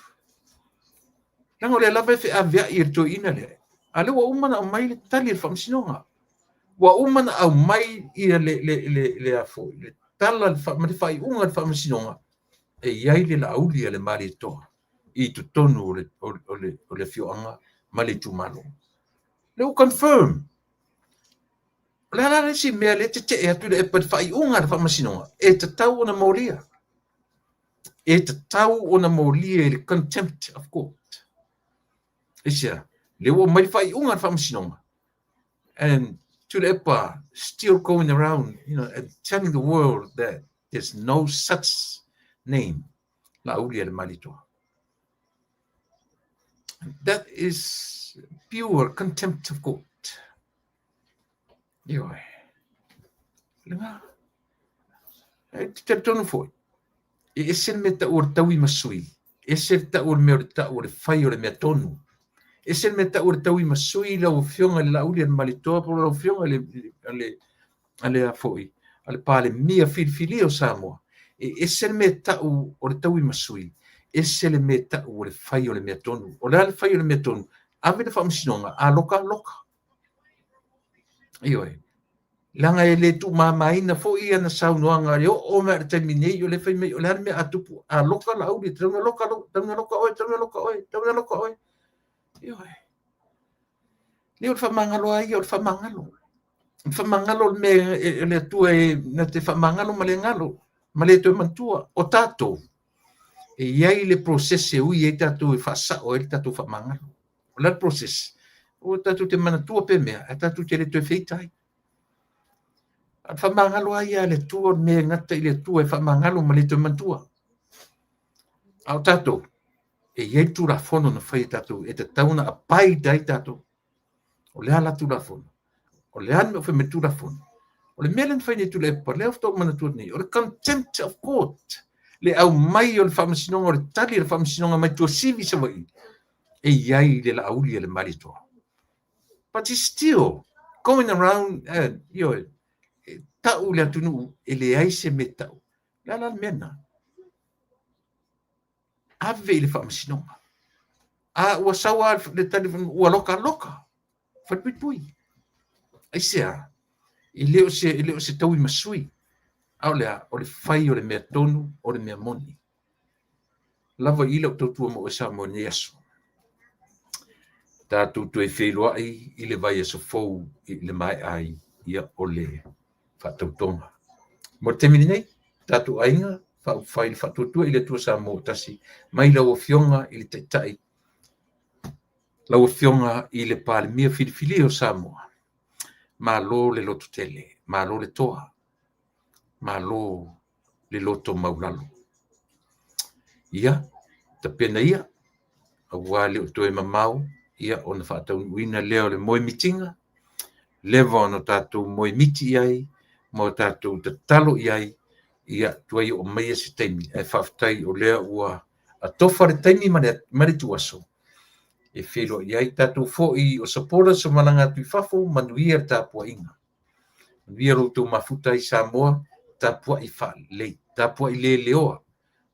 Leaga o lea lava e feaveai e le toeaina lea. A lea ua uma ona aumai le tali a le Faamasinoga. Ua uma ona aumai ia le a foi, le tala ma le faaiuga a le Faamasinoga e i ai le Laauli a le Malietoa i totonu o le afioaga ma le itumalo. Lea ua confirm. O le a la le isi mea lea e tetee atu le faaiuga a le Faamasinoga e tatau ona molia. E tatau ona molia i le contempt of court. Aisea, lea ua aumai le faaiuga a le Faamasinoga. And Tuilaepa still going around, and telling the world that there's no such name, Laauli a le Malietoa. That is pure contempt of court. Ioe. Lena. E te talitonu foi. E ese le mea tau o le taui ma sui. Ese le tau o le mea o le tau o le fai o le mea tonu. Ese le mea tau o le taui ma sui lau afioga i le Laauli a le Malietoa po o lau afioga i le a le foi a le Palemia filifilia o Samoa. E ese le mea tau o le taui ma sui. Ese le mea tau o le fai o le mea tonu. O le a le fai o le mea tonu? Ave le Faamasinoga, a loka, loka. Ioe. Leaga e le tuumamaina foi ana saunoaga e oo mai le taimi nei o le fai mai o le a le mea a tupu a loka Laauli, tatau ona loka, tatau ona loka oe, tatau ona loka oe, tatau ona loka oe. Ioe. Le o le faamagalo a ia o le faamagalo. O le faamagalo o le mea e le Atua e na te faamagalo ma le galo, ma le toe manatua. O tatou, e i ai le process e ui ai tatou e faasao ai le tatou faamagalo. O le process, o tatou te manatua pe mea, ae tatou te le toe feita ai. A le faamagalo a ia a le Atua, o le mea e gata i le Atua e faamagalo ma le toe manatua. A o tatou, e i ai le Tulafono na fai e tatou, e tatau ona abide ai tatou. O le a la Tulafono? O le a le mea o fai mai le Tulafono? O le mea lea na fai nei Tuilaepa, lea faatoa ou manatua nei, o le contempt of court. Le aumai o le Faamasinoga, o le tali o le Faamasinoga mai Tuasivi Savaii, e i ai le Laauli a le Malietoa. But he's still going around and, E tau le atunuu e leai se mea tau. Le a la le mea lena? Ave i le faamasinoga. A ua sau lava le tali, ua loka loka, falepuipui. Aisea? E le o se taui masui, a o le a? O le fai o le mea tonu, o le mea moni. Lava i lau tautua mo oe Samoa i lenei aso. Tatou toe feiloai i le vaiaso fou i le maea ai ia o le faatautoga. Mo le taimi lenei, tatou aiga, faaupufai le Faatuatua i le Atua Samoa ua Tasi, mai lau Afioga i le Taitai, lau Afioga i le Palemia filifilia o Samoa, malo le lototele, malo le toa, malo le loto maulalo. Ia, tapena ia, aua le o toe mamao, ia ona faataunuuina lea o le moemitiga, leva ona tatou moemiti i ai, ma o tatou tatalo i ai, ia tuai oo maia se taimi, ae faafetai o lea ua atofa le taimi ma le ituaso e feiloai ai tatou foi o supporters o malaga atu i fafo, manuia le tapuaiga. Manuia lo outou mafuta ai Samoa, tapuai faalelei, tapuai leleoa,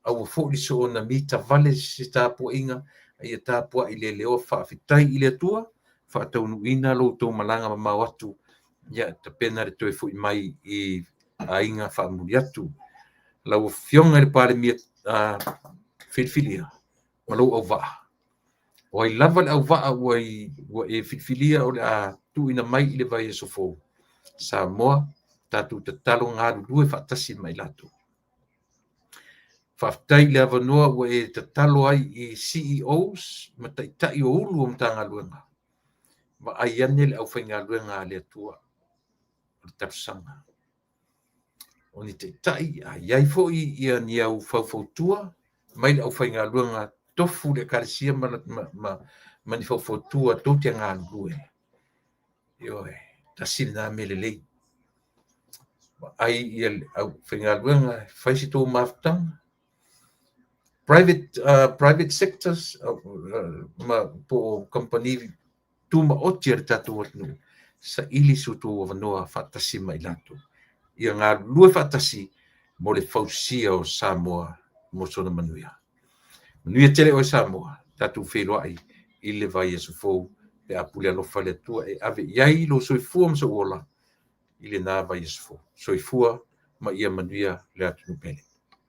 aua foi le soona mitavale se tapuaiga, a ia tapuai leleoa. Faafetai i le Atua, faataunuuina lo outou malaga mamao atu, ia tapena le toe foi mai i aiga faamuli atu. Lau Afioga i le Palemia filifilia ma lou auvaa, o ai lava le auvaa ua e filifilia o le a tuuina mai i le vaiaso fou, Samoa, tatou tatalo galulue faatasi ma i latou. Faafetai i le avanoa ua e tatalo ai i CEOs ma taitai o Ulu o Matagaluega. Vaai ane le aufaigaluega a le Atua, o le talosaga. O ni taitai, a i ai foi ia ni au faufautua mai le aufaigaluega tofu le Ekalesia ma ni faufautua tou te galulue. Ioe, tasi lena mea lelei. Vaai ia le aufaigaluega e fai se tou mafutaga. Private sectors ma po o kamupani tumaoti a le tatou atunuu, saili so outou avanoa faatasi ma i latou. Ia galulue faatasi mo le fausia o Samoa mo sona manuia. Manuia tele oe Samoa, tatou feiloai i le vaiaso fou pe a pule alofa le Atua e ave i ai lou soifua ma sou ola i lena vaiaso fou. Soifua ma ia manuia le atunuu pele.